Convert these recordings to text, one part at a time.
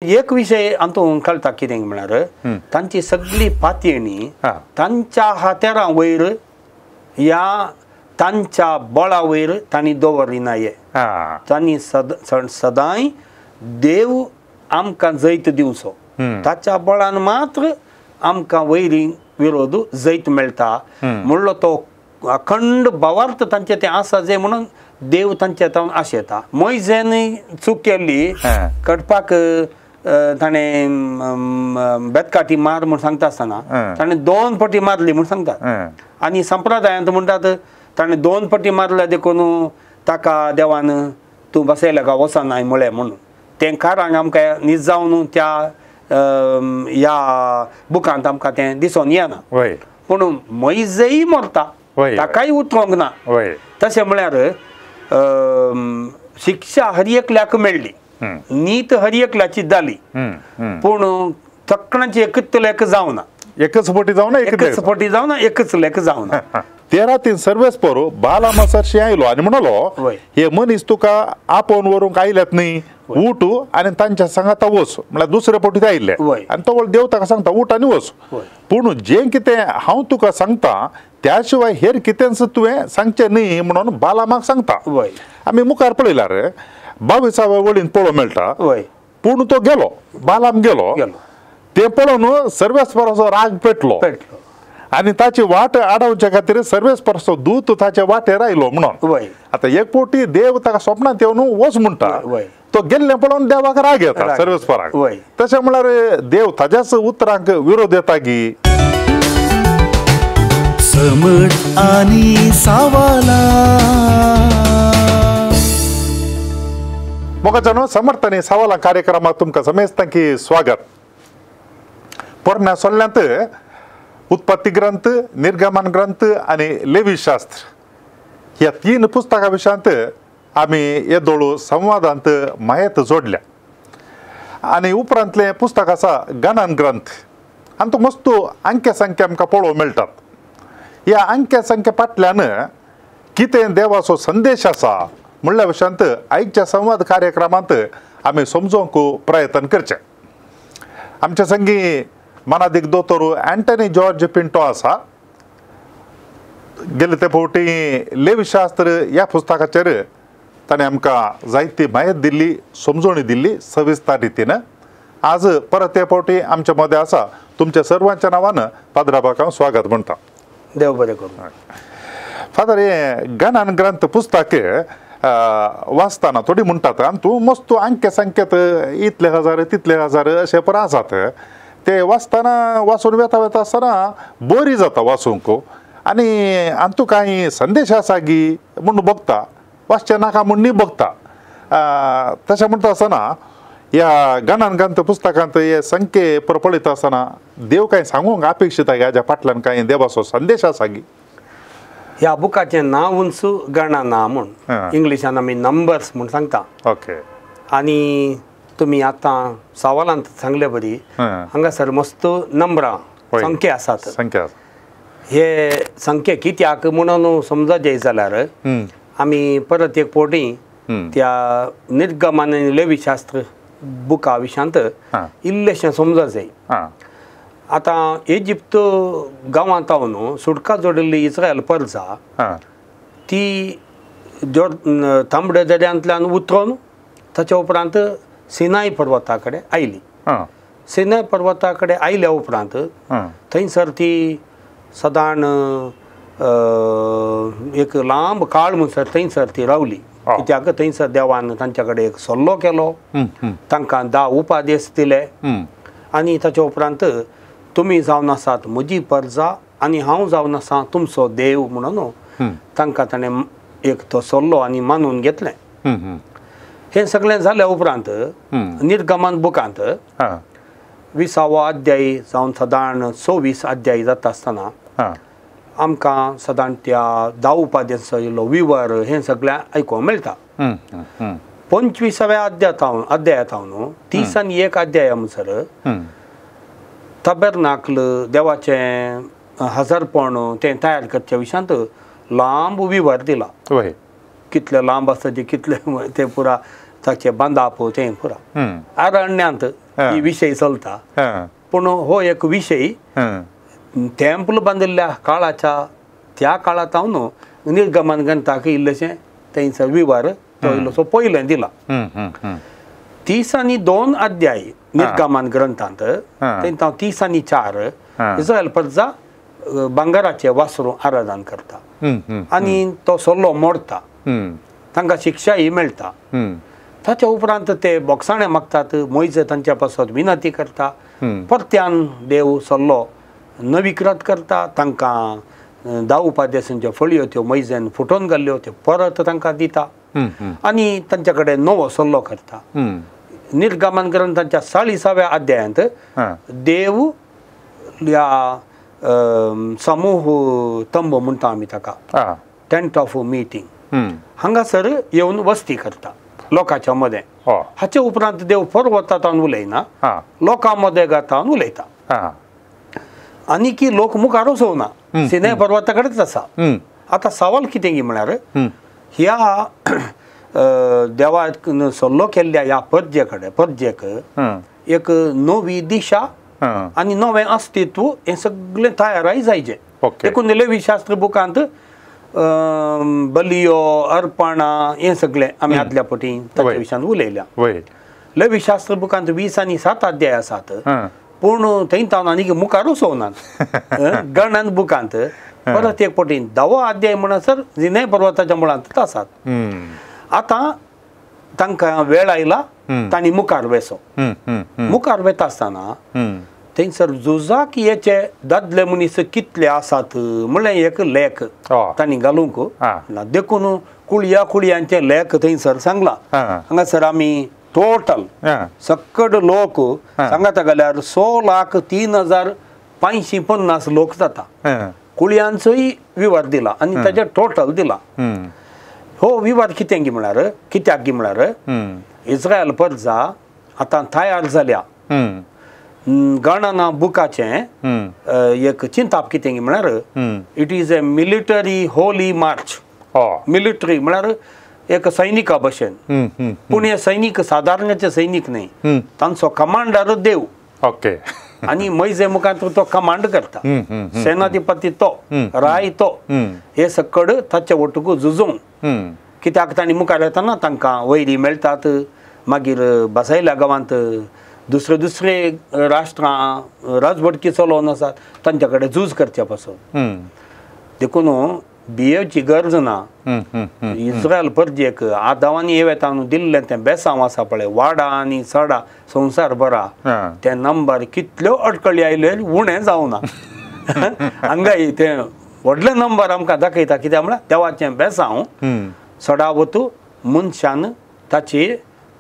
एक विशय हातूंत कळटा कितें म्हळ्यार तांची सगळी पातयेणी तांच्या हातेरां वयर या तांच्या बळा वयर तांणी दवरली ना. हे तांणी सदांय देव आमकां जैत दिवचो ताच्या बळान मात्र आमकां वयरी विरोध जैत मेळटा म्हणलो तो अखंड भावार्थ तांचे तें आसा जे म्हणून देव तांचे तावन आशेता. मोयजेन चूक केल्ली कडपाक ताणें बेतकाठी मार म्हूण सांगता आसतना ताणें 2 पटी मारली म्हूण सांगतात आनी संप्रदायांत म्हणटात ताणें 2 पटी मारल्या देखून ताका देवान तूं बसयल्या काय वचनाय म्हळें म्हणून तें कारण आमकां नीज जावन त्या ह्या बुकांत आमकां तें दिसून येना. पूण मोयजेय मरता ताकाय उतरोंक ना. तशें म्हळ्यार शिक्षा हर एकल्याक मेळ्ळी, नीत हर एकल्याची जाली, पूण तकणाची एकच लेख जावना, एकच पटी जावना, एकच पटी जावना, एकच लेख जावना. 13 तीन सर्वेस्पर बालामा सरशी आयलो आनी म्हणलो हे मनीस तुका आपोवन व्हरूंक आयल्यात न्ही, उठ आनी तांच्या सांगाता वच. म्हळ्यार दुसरे पटी ते आयिल्ले आनी तो देव ताका सांगता उठ आनी वच, पूण जें कितें हांव तुका सांगता त्या शिवाय हेर कितेंच तुवें सांगचें न्ही म्हणून बालामाक सांगता. आमी मुखार पळयल्यार 22व्या वळीन पळोवंक मेळटा, पूण तो गेलो, बालाम गेलो, ते पळोवन सर्वेस्पराचो राग पेटलो आनी ताची वाट आडावच्या खातीर सर्वेस्पराचो दूत ताच्या वाटेर आयलो म्हणून. आतां एक फावटी देव ताका स्वप्नांत येवन वच म्हणटा, तो गेल्लें पळोवन देवाक राग येता सर्वेस्पराक. तशें म्हळ्यार देव ताज्याच उतरांक विरोध येता की समट आनी सावाला. मोगाच्यानो समर्थ आनी सवालां कार्यक्रमात तुमकां समेस्तांकी स्वागत. पोरण्या सोल्ल्यांत उत्पत्ती ग्रंथ, निर्गमन ग्रंथ आनी लेवीशास्त्र ह्या 3 पुस्तकां विशयांत आमी येदोळू संवादांत म्हायत जोडल्या. आनी उपरांतलें पुस्तक आसा गणन ग्रंथ आनी तो मस्त अंक्या संख्या आमकां पळोवंक मेळटात. ह्या अंक्या संख्या फाटल्यान कितें देवाचो संदेश आसा म्हणल्या विशयांत आयच्या संवाद कार्यक्रमांत आमी समजोवंक प्रयत्न करचें. आमच्या संगी मानादीक दोतोर अँटनी जॉर्ज पिंटो आसा. गेले ते फावटी लेवीशास्त्र ह्या पुस्तकाचेर ताणें आमकां जायती म्हायती दिल्ली, समजोवणी दिल्ली सविस्तर रितीन. आज परत ते फावटी आमच्या मदें आसा. तुमच्या सर्वांच्या नांवान पाद्राबाक हांव स्वागत म्हणटा. देव बरें करूं. फादर, हें गणन ग्रंथ पुस्तक वाचतना थोडी म्हणटात आनी तूं मस्त अंके संकेत इतले हजार तितले हजार अशें पर आसात, ते वाचतना वाचून वेता वेता आसतना बरी जाता वाचूंक आनी आनी तूं कांय संदेश आसा गी म्हूण बघता, वाचचें नाका म्हूण न्ही बघता. तशें म्हणटा आसतना ह्या गणन ग्रंथ पुस्तकांत हे संख्ये पळयता आसतना देव कांय सांगूंक अपेक्षीत ह्याच्या फाटल्यान कांय देवाचो संदेश आसा गी? ह्या बुकाचें नांवूच गणना म्हूण, इंग्लिशान आमी नंबर्स म्हूण सांगता. ओके. आनी तुमी आतां सवालांत सांगले बरी हांगासर मस्त नंबरां संख्या आसात. संख्या हे संख्या कित्याक म्हणून समजत जाय जाल्यार आमी परत एक फावटी त्या निर्गमन आनी लेवीशास्त्र बुका विशयांत इल्लेशें समजत जाय. आतां इजिप्त गांवांत न्हू सुटका जोडिल्ली इस्रायल परजा ती तांबड्या दर्यांतल्यान उतरून ताच्या उपरांत सिनाय पर्वता कडेन आयली. सिनाय पर्वता कडेन आयल्या उपरांत थंयसर ती सदांच एक लांब काळ म्हणसर थंयसर ती रावली. कित्याक थंयसर देवान तांच्या कडेन एक सल्लो केलो, तांकां 10 उपादेश दिले आनी ताच्या उपरांत तुमी जावन आसात म्हजी परजा आनी हांव जावन आसा तुमचो देव म्हणून तांकां ताणें एक तो सल्लो आनी मानून घेतलें. हें सगळें जाल्या उपरांत निर्गमन बुकांत 20वो अध्याय जावन सदांच 26 अध्याय जाता आसतना आमकां सदांच त्या 10 उपाद्यांचो इल्लो विवर हें सगळें आयकूंक मेळटा. 25व्या अध्यायातावन 31 अध्याया म्हणसर तबेरनाकल देवाचें हजारपण तें तयार करच्या विशयांत लांब विवर दिला. कितले लांब आसा ते कितले ते पुरा ताचे बांदाप तें पुरा अरण्यांत ही विशय चलता. पूण हो एक विशय टेम्पल बांदिल्ल्या काळाच्या त्या काळांत हांव निर्गमन ग्रंथाक इल्लेशें थंयसर विवर तो इल्लोसो पयलें दिला. 32 अध्याय निर्गमन ग्रंथांत थंय 34 इस्रायल प्रजा भांगराचे वासरू आराधन करता आनी तो सल्लो मोडता, तांकां शिक्षाय मेळटा. ताच्या उपरांत ते बोगसाणे मागतात, मोयजे तांच्या पासत विनंती करता, परत्यान देव सल्लो नवीकृत करता, तांकां 10 उपादेशांच्यो फळयो त्यो मोयजेन फुटोवन घाल्ल्यो त्यो परत तांकां दिता आनी तांच्या कडेन नवो सल्लो करता. निर्गमन ग्रंथाच्या 40व्या अध्यायांत देव ह्या समूह तंब म्हणटा आमी ताका, टेंट ऑफ मिटींग, हांगासर येवन वस्ती करता लोकांच्या मदें. हाचे उपरांत देव पर्वतांत उलयना, लोकां मदें गातान उलयता. आनी की लोक मुखार वचोना, सिनाय पर्वता कडेच आसा. आतां सवाल कितें की म्हळ्यार ह्या देवाक सल्लो केल्ल्या ह्या परजे कडेन परजेक एक नवी दिशा आनी नवें अस्तित्व हें सगळें तयाराय जायचें. देखून लेवी शास्त्र बुकांत बलियो अर्पणा हें सगळें आमी आदल्या पटी ताच्या विशयान उलयल्या. लेवी शास्त्र बुकांत 20 आणि 7 अध्याय आसात, पूण थंय तावन आनी मुखार वचोनात. गणन बुकांत परत एक पटी 10वो अध्याय म्हणसर जिनाय पर्वताच्या मुळांत आसात. आतां तांकां वेळ आयला तांणी मुखार वेसो. मुखार वेता आसतना थंयसर झुजाक येचे दादले मनीस कितले आसात म्हणलें एक लेख तांणी घालूंक ना, देखून कुळया कुळयांचे लेख थंयसर सांगला. हांगासर आमी टोटल सकड लोक सांगता जाल्यार 6,03,550 लोक जाता. कुळयांचोय विवर दिला आनी ताजे टोटल दिला. हो विवाद कितें की म्हळ्यार कित्याक की म्हळ्यार इस्रायल प्रजा आतां तयार जाल्या. गणना बुकाचें एक चिंताप कितें की म्हळ्यार it is a military holy march. Military म्हळ्यार एक सैनिका भशेन, पूण हे सैनीक सादारणाचे सैनीक न्हय, तांचो कमांडर देव. ओके, आनी मैजे मुखार तो कमांड करता, सेनाधिपती तो, राय तो, हे सकड ताचे वटूक झुजूंक. कित्याक तांणी मुखार येतना तांकां वैरी मेळटात, मागीर बसयल्या गांवांत दुसरे दुसरे राष्ट्रां राजवटकी चलोवन आसात तांच्या कडेन झूज करचे पासून. देखून भियेवची गरज ना. इस्रायल परजेक आदावांनी येवेतान दिल्लें तें बेसांव आसा पळय, वाडा आनी सडा संवसार बरा, ते नंबर कितल्यो अडकळी आयल्यो उणें जावना. हांगाय तें व्हडले नंबर आमकां दाखयता. कित्याक म्हळ्यार देवाचें बेसांव सडावत मनशान ताची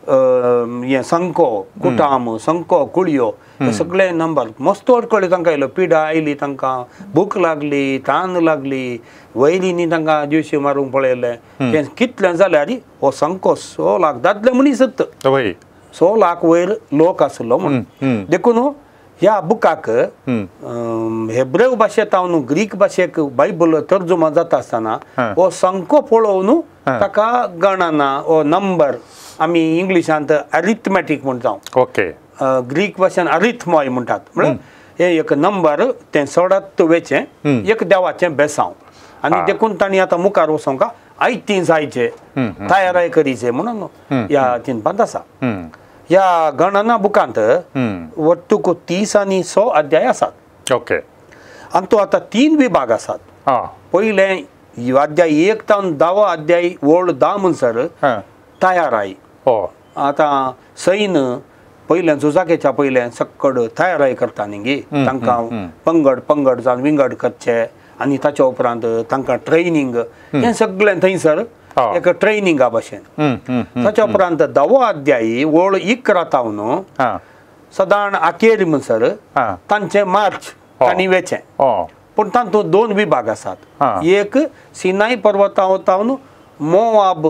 हें संको कुटाम संको कुळयो हे सगळे नंबर मस्त अडकळी तांकां आयल्यो. पिडा आयली तांकां, भूक लागली, तान लागली, वैलींनी तांकां दिवशी मारूंक पळयलें. तें कितलें जाल्यार हो संको 6 लाख दादले मनीस 6 लाख वयर लोक आसलो म्हणून. देखून ह्या बुकाक हेब्रेव भाशेंत ग्रीक भाशेक बायबल तर्जुमा जाता आसतना हो संको पळोवन ताका गणना हो नंबर आमी इंग्लिशांत अरिथमॅटीक म्हणटा, ओके, ग्रीक भाशेन अरिथमॉय म्हणटात. म्हळ्यार हे एक नंबर तें सोडत वेचें एक देवाचें बेसांव. आनी देखून तांणी आतां मुखार वचोंक आयतीं जायचे तयाराय करीचे म्हणून ह्या चिंतपांत आसा. ह्या गणना बुकांत वट्टूक 30 आणि 100 अध्याय आसात. ओके, आनी तो आतां 3 विभाग आसात. पयलें अध्याय 1 तावन 10 अध्याय वळ 10 म्हणसर तयाराय. आतां सैन पयलें झुजाकेच्या पयलें सक्कड तयाराय करता न्ही गे, तांकां पंगड पंगड जावन विंगड करचे आनी ताच्या उपरांत तांकां ट्रेनींग हें सगळें थंयसर एक ट्रेनिंगा भशेन. ताच्या उपरांत 10वो अध्याय वळ 11 तावन सदां अखेर म्हणसर तांचें मार्च तांणी वेचें. पूण तातूंत 2 विभाग आसात. एक सिनाय पर्वता वतावन मोआब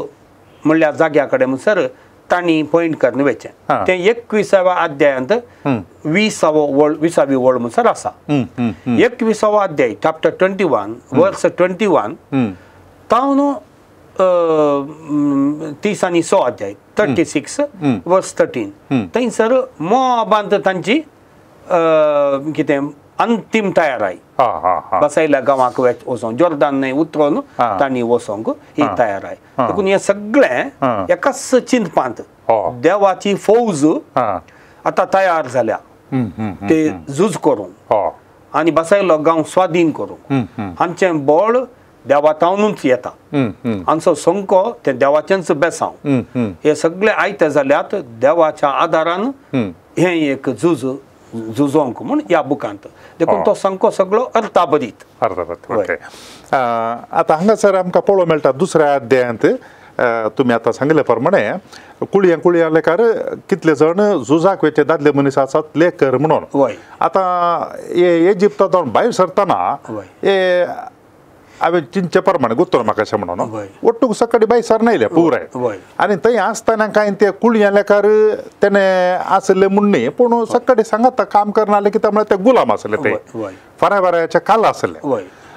म्हणल्यार जाग्या कडेन म्हणसर तांणी पॉयंट करून वेचें. तें 21व्या अध्यायांत 20वो वळ 20वी वळ म्हणसर आसा. 21वो अध्याय चॅप्टर 21 वर्स 21 तावन 30 आनी 6 अध्याय 36 वर्स 13 थंयसर मोआबांत तांची कितें अंतीम तयाराय बसायल्या गांवाक वचोन जोर्दान न्हंय उतरून तांणी वचोंक ही तयाराय. देखून हें सगळें एकाच चिंतपांत देवाची फौज आतां तयार जाल्या ते झूज करूंक आनी बसायलो गांव स्वाधीन करूंक. हांचें बळ देवातावनूच येता, आमचो संको ते देवाचेंच बेसांव. हे सगळे आयते जाल्यात देवाच्या आदारान हें एक झूज झुजोंक म्हूण ह्या बुकांत. देखून तो संको सगळो अर्थाभरीत. अर्थाभरीत. आतां हांगासर आमकां पळोवंक मेळटा दुसऱ्या अध्यायांत तुमी आतां सांगले प्रमाणे कुळयां कुळयां लेखार कितले जण झुजाक वयचे दादले मनीस आसात लेकर म्हणून. आतां हे इजिप्तांत भायर सरतना हे हांवें चिंतचे प्रमाणे गुत्तो म्हाका अशें म्हणून ಒಟ್ಟು सकाळी भायर सरना येयले पुराय. आनी थंय आसतना कांय ते कुळयां लेखार तेणें आसले म्हूण न्ही, पूण सकाळी सांगाता काम करना कित्याक म्हळ्यार ते गुलाम आसले, ते फाराय फारायाचे काल आसले.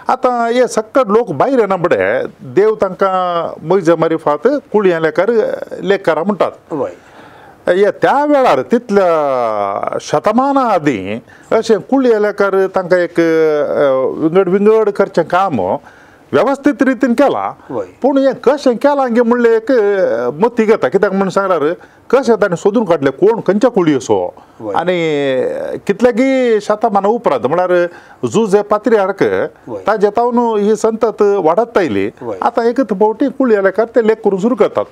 आतां हे सक्कड लोक भायर येना फुडें देव तांकां मोयजे मारिफात कुळयां लेखार लेकरां म्हणटात. हे त्या वेळार तितल्या शतमाना आदीं अशें कुळयां लेखार तांकां एक विंगड विंगड करचें काम वेवस्थीत रितीन केलां. पूण हें कशें केलां गे म्हणलें एक मती घेता कित्याक म्हूण सांगल्यार कशें ताणें सोदून काडलें कोण खंयच्या कुळयेचो आनी कितल्यागी शतमाना उपरांत म्हळ्यार जुजे पात्रियार्क ताजे तावन ही संतत वाडत आयली. आतां एकच फावटी कुळया लेखार ते लेख करून सुरू करतात.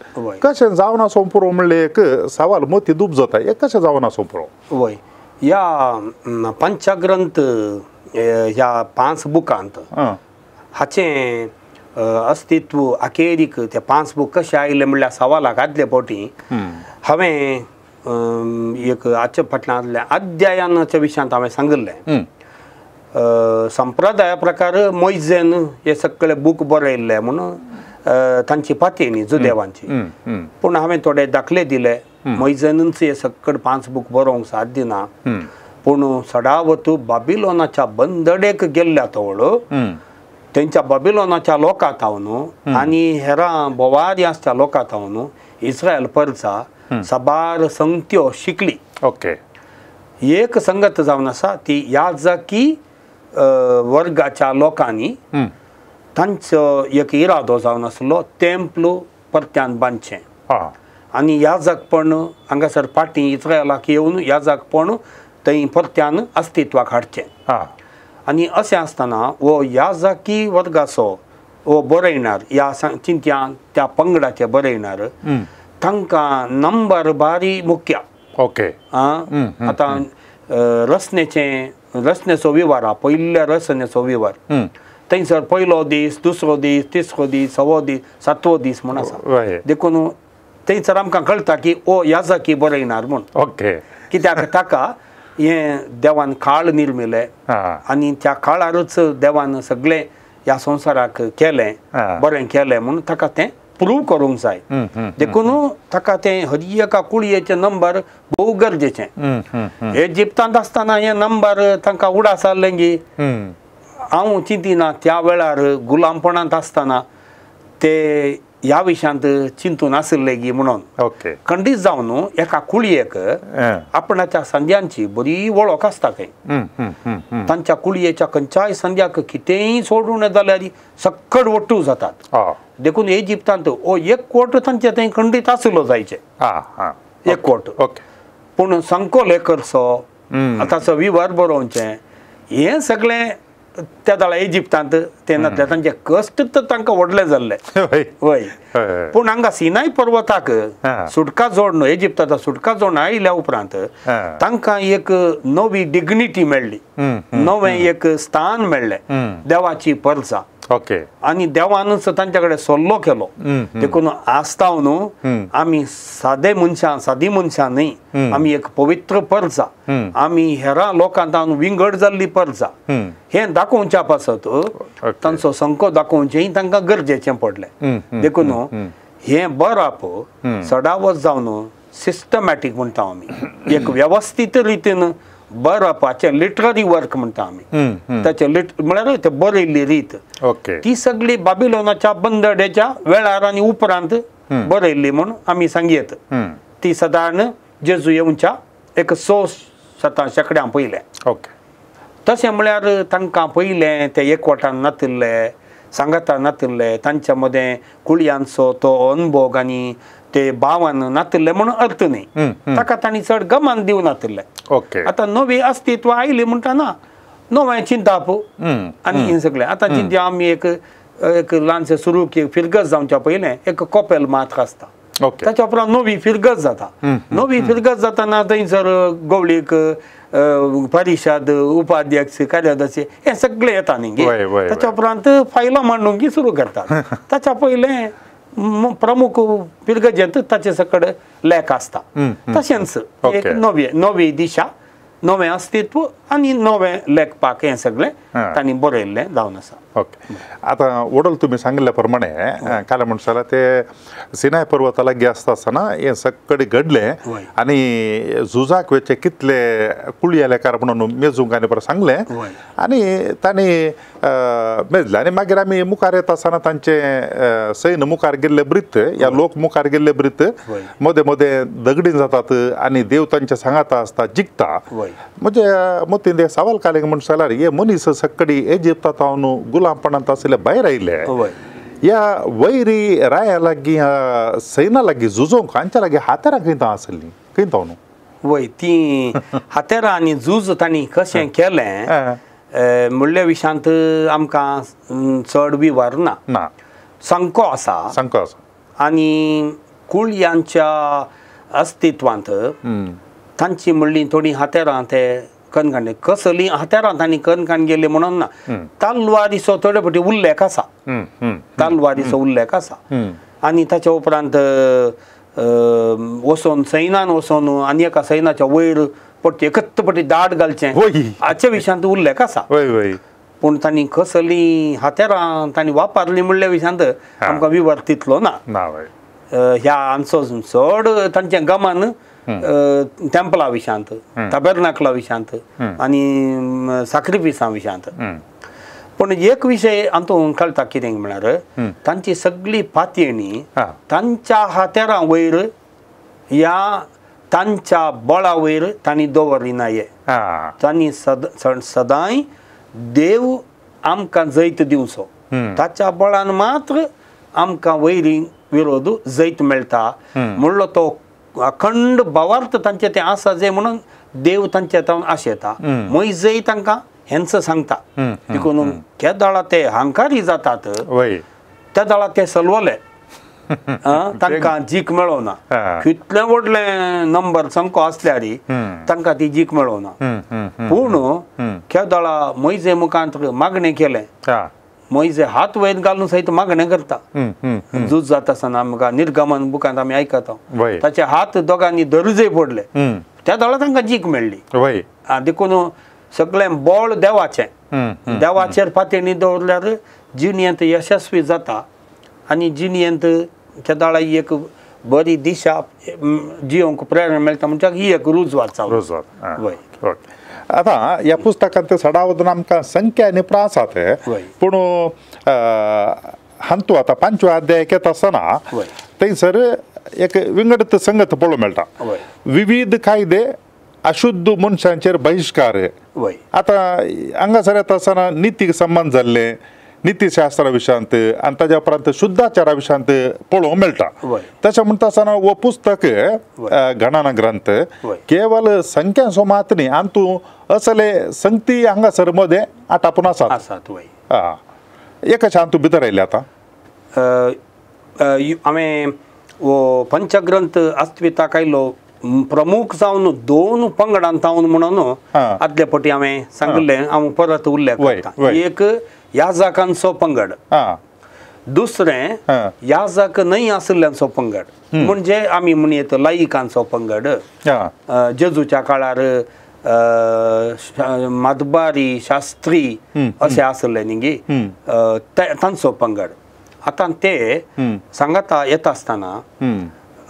कशें जावन आसूं पुरो म्हणलें एक सवाल मती दूब जाता, हें कशें जावन आसूं पुरो. वय, ह्या पंचग्रंथ ह्या 5 बुकांत हाचें अस्तित्व अखेरीक ते 5 बूक कशें आयले म्हणल्यार सवालाक आदले फावटी हांवें एक हाचे फाटल्यान अध्यायनाच्या विशयांत हांवें सांगिल्लें. संप्रदाया प्रकार मोयजेन हे सगळे बूक बरयल्ले म्हणून तांची पातयेणी जुदेवांची, पूण हांवें थोडे दाखले दिले. मोयजेनूच हे सगळे 5 बूक बरोवंक साध्य ना, पूण सडावत बाबिलोनाच्या बंदडेक गेल्ल्या तवळ तेंच्या बाबिलोनाच्या लोकां थावन आनी हेरां बोवारी आसच्या लोकां थावन इस्रायल परचा साबार संगत्यो शिकली. ओके, एक संगत जावन आसा ती याजकी वर्गाच्या लोकांनी तांचो एक इरादो जावन आसलो तेंपल परत्यान बांदचें आनी याजकपण हांगासर फाटीं इस्रायलाक येवन याजकपण थंय परत्यान अस्तित्वाक हाडचें. आनी अशें आसतना हो याजकी वर्गाचो हो बरयणार ह्या चिंत्यान त्या पंगडाचे बरयणार तांकां नंबर बारी मुख्य. ओके, आतां रचनेचो विवार आहा, पयल्या रचनेचो विवार थंयसर पयलो दीस, दुसरो दीस, तिसरो दीस, सवो दीस, सातवो दीस म्हूण आसा. देखून थंयसर आमकां कळटा की हो याजकी बरयणार म्हूण. ओके, कित्याक ताका हें देवान काळ निर्मिलें आनी त्या काळारूच देवान सगळें ह्या संवसाराक केलें, बरें केलें म्हूण ताका तें प्रूव करूंक जाय. देखून ताका तें हर एका कुळयेचे नंबर भोव गरजेचें. इजिप्तांत आसतना हे नंबर तांकां उडास जाल्लें की हांव चिंतिना त्या वेळार गुलामपणांत आसतना ते ह्या विशयांत चिंतून आशिल्ले गी म्हणून. ओके, खंडीत जावन एका कुळयेक आपणाच्या संद्यांची बरी वळख आसता थंय. तांच्या कुळयेच्या खंयच्याय संद्याक कितेंय सोडून जाल्यार सक्कड वट्टू जातात. देखून इजिप्तांत हो एक कोट तांचे थंय खंडीत आशिल्लो जायचे, एक कोट. पूण संको लेखरचो ताचो विवर बरोवचें हें सगळें त्या वेळार इजिप्तांत ते नासले, तांचे कश्ट तर तांकां व्हडले जाल्ले. वय, पूण हांगा सिनाय पर्वताक सुटका जोडून इजिप्ताचो सुटका जोडून आयिल्ल्या उपरांत तांकां एक नवी डिग्निटी मेळ्ळी, नवें एक स्थान मेळ्ळें, देवाची परजा. ओके, आनी देवानूच तांच्या कडेन सल्लो केलो. देखून आसताव न्हू आमी सादे मनशां, सादी मनशां न्हय, आमी एक पवित्र परजा, आमी हेरां लोकांत विंगड जाल्ली परजा हें दाखोवच्या पासत तांचो संको दाखोवचें तांकां गरजेचें पडलें. देखून हें बरप सडावत जावन सिस्टमॅटीक म्हणटा आमी, एक वेवस्थीत रितीन बरपाचें लिटररी वर्क म्हणटा आमी ताचें म्हळ्यार ते बरयल्ली रीत ती सगळी बाबिलोनाच्या बंदडेच्या वेळार आनी उपरांत बरयल्ली म्हूण आमी सांगयेत. ती सादारण जेजू येवच्या एक 6-7 शेंकड्यां पयलें. तशें म्हळ्यार तांकां पयलें ते एकवटान नातिल्ले, सांगाता नातिल्ले, तांच्या मदें कुळयांचो तो अनभोग आनी ते भावान नातिल्ले म्हणून अर्थ न्ही, ताका तांणी चड गमान दिवं नातिल्लें. आतां नवी अस्तित्व आयली म्हणटा ना नवें चिंताप आनी हें सगळें. आतां चिंता आमी एक एक ल्हानशें सुरू फिरगज जावच्या पयलें एक कोपेल मात्र आसता, ताच्या उपरांत नवी फिरगज जाता. नवी फिरगज जाताना थंयसर गवळीक परिशद, उपाध्यक्ष, कार्यादर्शी हे सगळे येता न्ही गे. ताच्या उपरांत फायलां मांडूंक सुरू करतात. ताच्या पयलें प्रमुख फिरगजेंत ताचे सकड लेख आसता. तशेंच एक नवी नवी दिशा, नवें अस्तित्व आनी नवें लेखपाक हें सगळें तांणी बरयल्लें जावन आसा. ओके, आतां वडोल तुमी सांगिल्ल्या प्रमाणे काल म्हणसाला ते सिनाय पर्वता लागीं आसता आसतना हें सगळें घडलें आनी झुजाक वचचे कितले कुळयेलेकार म्हणून मेजूंक आनी परत सांगलें आनी तांणी मेजलें. आनी मागीर आमी मुखार येता आसतना तांचे सैन्य मुखार गेल्ले ब्रीत या लोक मुखार गेल्ले ब्रीत मदें मदें दगडीन जातात आनी देव तांच्या सांगाता आसता, जिखता. म्हणजे मतीन एक सवाल कालें म्हण जाल्यार हे मनीस सगळी इजिप्ता तावन गुलामपणांत आशिल्ले भायर आयले, ह्या वैरी राया लागीं सैना लागीं झुजोवंक हांच्या लागीं हातेरां खंय आसलीं, खंय तावन वय ती हातेरां आनी झूज तांणी कशें केलें म्हणल्या विशयांत आमकां चड विवर ना, संको आसा, संको आसा. आनी कुळयांच्या अस्तित्वांत तांची म्हणली थोडीं हातेरां ते कनकाण कसलीं हातेरां तांणी कनकाण गेली म्हणून ना, तलवारीचो थोडे फावटी उल्लेख आसा, तलवारीचो उल्लेख आसा. आनी ताच्या उपरांत वचोन सैनान वचोन आनी एका सैनाच्या वयर पट्टी एकत्र पट्टी दाट घालचें हाचे विशयांत उल्लेख आसा. पूण तांणी कसलीं हातेरां तांणी वापरलीं म्हणल्या विशयांत आमकां विवर तितलो ना. ह्या आमचो चड तांचें गमन टेंपला विशयांत, ताबेर्नाकला विशयांत आनी साक्रिफिसां विशयांत. पूण एक विशय हातूंत कळटा कितें म्हळ्यार तांची सगळी पातयेणी तांच्या हातेरां वयर ह्या तांच्या बळा वयर तांणी दवरिना. हे तांणी सदांय देव आमकां जैत दिवचो, ताच्या बळान मात्र आमकां वैरी विरोध जैत मेळटा म्हणलो तो अखंड भावार्थ तांचे तें आसा जे म्हणून देव तांचे तावन आशेता. मोयजय तांकां हेंच सांगता. देखून केदळा ते हंकारी जातात त्या दळा ते सलवले, तांकां जीक मेळोना. कितलें व्हडलें नंबर सामको आसल्यार तांकां ती जीक मेळोना. पूण केदळा मोयजे मुखांत मागणें केलें, मोयजे हात वयर घालून सयत मागणें करता. झूज जाता आसतना आमकां निर्गमन बुकांत आमी आयकता ताचे हात दोगांनी दर्जे पडले, त्या दळा तांकां जीक मेळ्ळी. देखून सगळें बळ देवाचें, देवाचेर पातयेणी दवरल्यार जिणेंत यशस्वी जाता आनी जिणेंत त्या दळा एक बरी दिशा जियोंक प्रेरणा मेळटा. म्हणजे ही एक रुजवात. वय आतां ह्या पुस्तकांत सडावदन आमकां संख्या आनी प्रास आसात, पूण हांतू आतां पांचव्या अध्यायाक येता आसतना थंयसर एक विंगड संगत पळोवंक मेळटा. विविध कायदे, अशुद्ध मनशांचेर बहिश्कार. आतां हांगासर येता आसतना नितीक संबंद जाल्ले नितीशास्त्रा विशयांत आनी ताज्या उपरांत शुद्धाचारा विशयांत पळोवंक मेळटा. तशें म्हणटा आसतना हो पुस्तक गणना ग्रंथ केवल संख्यांचो मात न्ही, आनी असले संगती हांगासर मदें आटापून आसात. एक कशें हातूंत भितर आयलें आतां हांवें हो पंचग्रंथ अस्तित्वाक आयलो प्रमुख जावन दोन पंगडांत जावन म्हणून आदले फावटी हांवें सांगिल्लें, हांव परत उल्लेख करता. एक याजकांचो पंगड, दुसरें याजक न्हय आशिल्ल्यांचो पंगड, म्हणजे आमी म्हणयेत लायिकांचो पंगड. जेजूच्या काळार मातबारी शास्त्री अशें आशिल्ले न्ही गे, तांचो पंगड. आतां ते सांगाता येता आसतना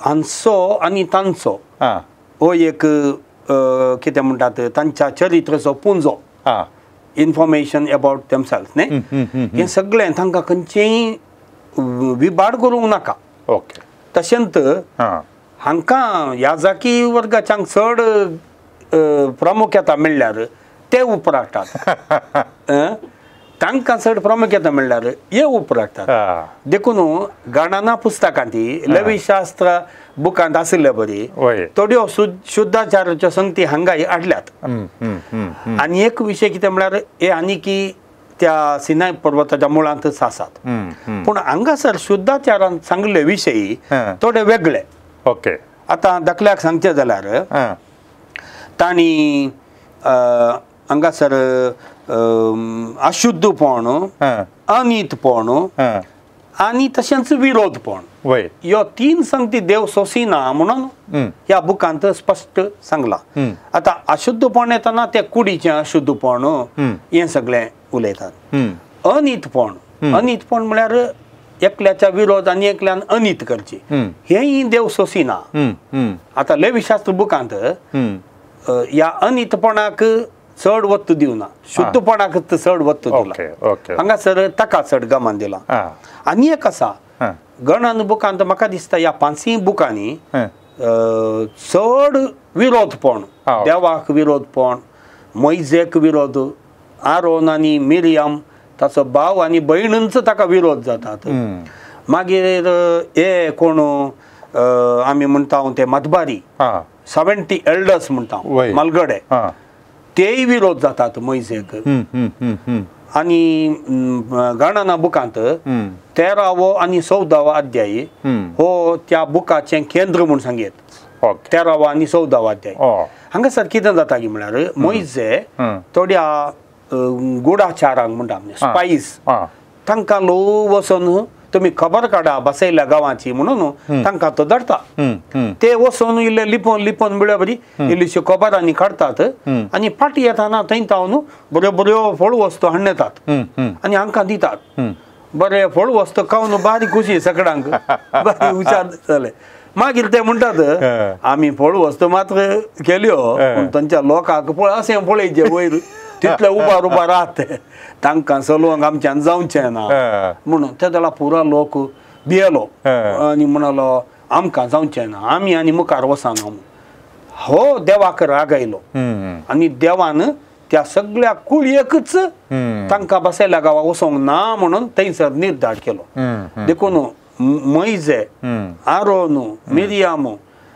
हांचो आनी तांचो हो एक कितें म्हणटात तांच्या चरित्राचो पुंजो, इन्फॉर्मेशन अबाउट देमसेल्फ न्ही, हें सगळें तांकां खंयचेंय विबाड करूंक नाका. ओके. तशेंच हांकां याजाकी वर्गाच्यांक चड प्रामुख्यता मेळ्ळ्यार ते उपरागतात, तांकां चड प्रामुख्यता मेळ्ळ्यार हे उपरागतात. देखून गणना पुस्तकांत लवीशास्त्र बुकांत आशिल्ले बरी थोड्यो शुद्धाचाराच्यो संगती हांगाय हाडल्यात. आनी एक विशय कितें म्हळ्यार हे आनी की त्या सिनाय पर्वताच्या मुळांतच आसात, पूण हांगासर शुद्धाचारान सांगले विशयी थोडे वेगळे. ओके. आतां दाखल्याक सांगचें जाल्यार तांणी हांगासर अशुद्धपण, अनीतपण आनी तशेंच विरोधपण ह्यो तीन संगती देव सोंसिना म्हणून ह्या बुकांत स्पश्ट सांगलां. आतां अशुद्धपण येतना ते कुडीचें अशुद्धपण हें सगळें उलयतात. अनीतपण, अनीतपण म्हळ्यार एकल्याच्या विरोध आनी एकल्यान अनीत करची, हेंय देव सोंसिना. आतां लेवीशास्त्र बुकांत ह्या अनीतपणाक चड वत्त दिवना, शुद्धपणाक चड वत्त दिला, हांगासर ताका चड गमान दिला. आनी एक आसा गणन बुकांत म्हाका दिसता ह्या पांचूय बुकांनी चड विरोधपण, देवाक विरोधपण, मोयजेक विरोध, आरोन आनी मिरियम ताचो भाव आनी भयणूच ताका विरोध जातात. मागीर हे कोण आमी म्हणटा ते मतबारी 70 एल्डर्स म्हणटा मालगडे, तेय विरोध जातात मोयजेक. आनी गणना बुकांत 13वो आनी 14वो अध्याय हो त्या बुकाचें केंद्र म्हूण सांगयत. 13वो आनी 14वो अध्याय हांगासर कितें जाता की म्हळ्यार मोयजे थोड्या गुडाचारांक म्हणटा आमी स्पायस, तांकां ल्हव वचून तुमी खबर काडा बसयल्या गांवाची म्हणून तांकां तो धाडटा. ते वचून इल्ले लिपोवन लिपोवन म्हळ्यार बरी इल्लीश्यो खबर आनी काडटात आनी फाटीं येताना थंय तावन बऱ्यो बऱ्यो फळ वस्तू हाडून येतात आनी हांकां दितात. बरे फळ वस्तू खावन बारी खुशी सगळ्यांक, बारी हुशार जाले. मागीर ते म्हणटात आमी फळ वस्तू मात्र केल्यो पूण तांच्या लोकांक पळय अशें पळयचें वयर तितले उबार उबार राहत तांकां चलोवंक आमच्यान जावचें ना म्हणून त्या वेळार पुरो लोक भियेलो आनी म्हणालो आमकां जावचें ना, आमी आनी मुखार वचना म्हणून. हो देवाक राग आयलो आनी देवान त्या सगळ्या कुळयेकच तांकां बसयल्या गांवाक वचोंक ना म्हणून थंयसर निर्धार केलो. देखून मोयजे, आरोन, मिरियाम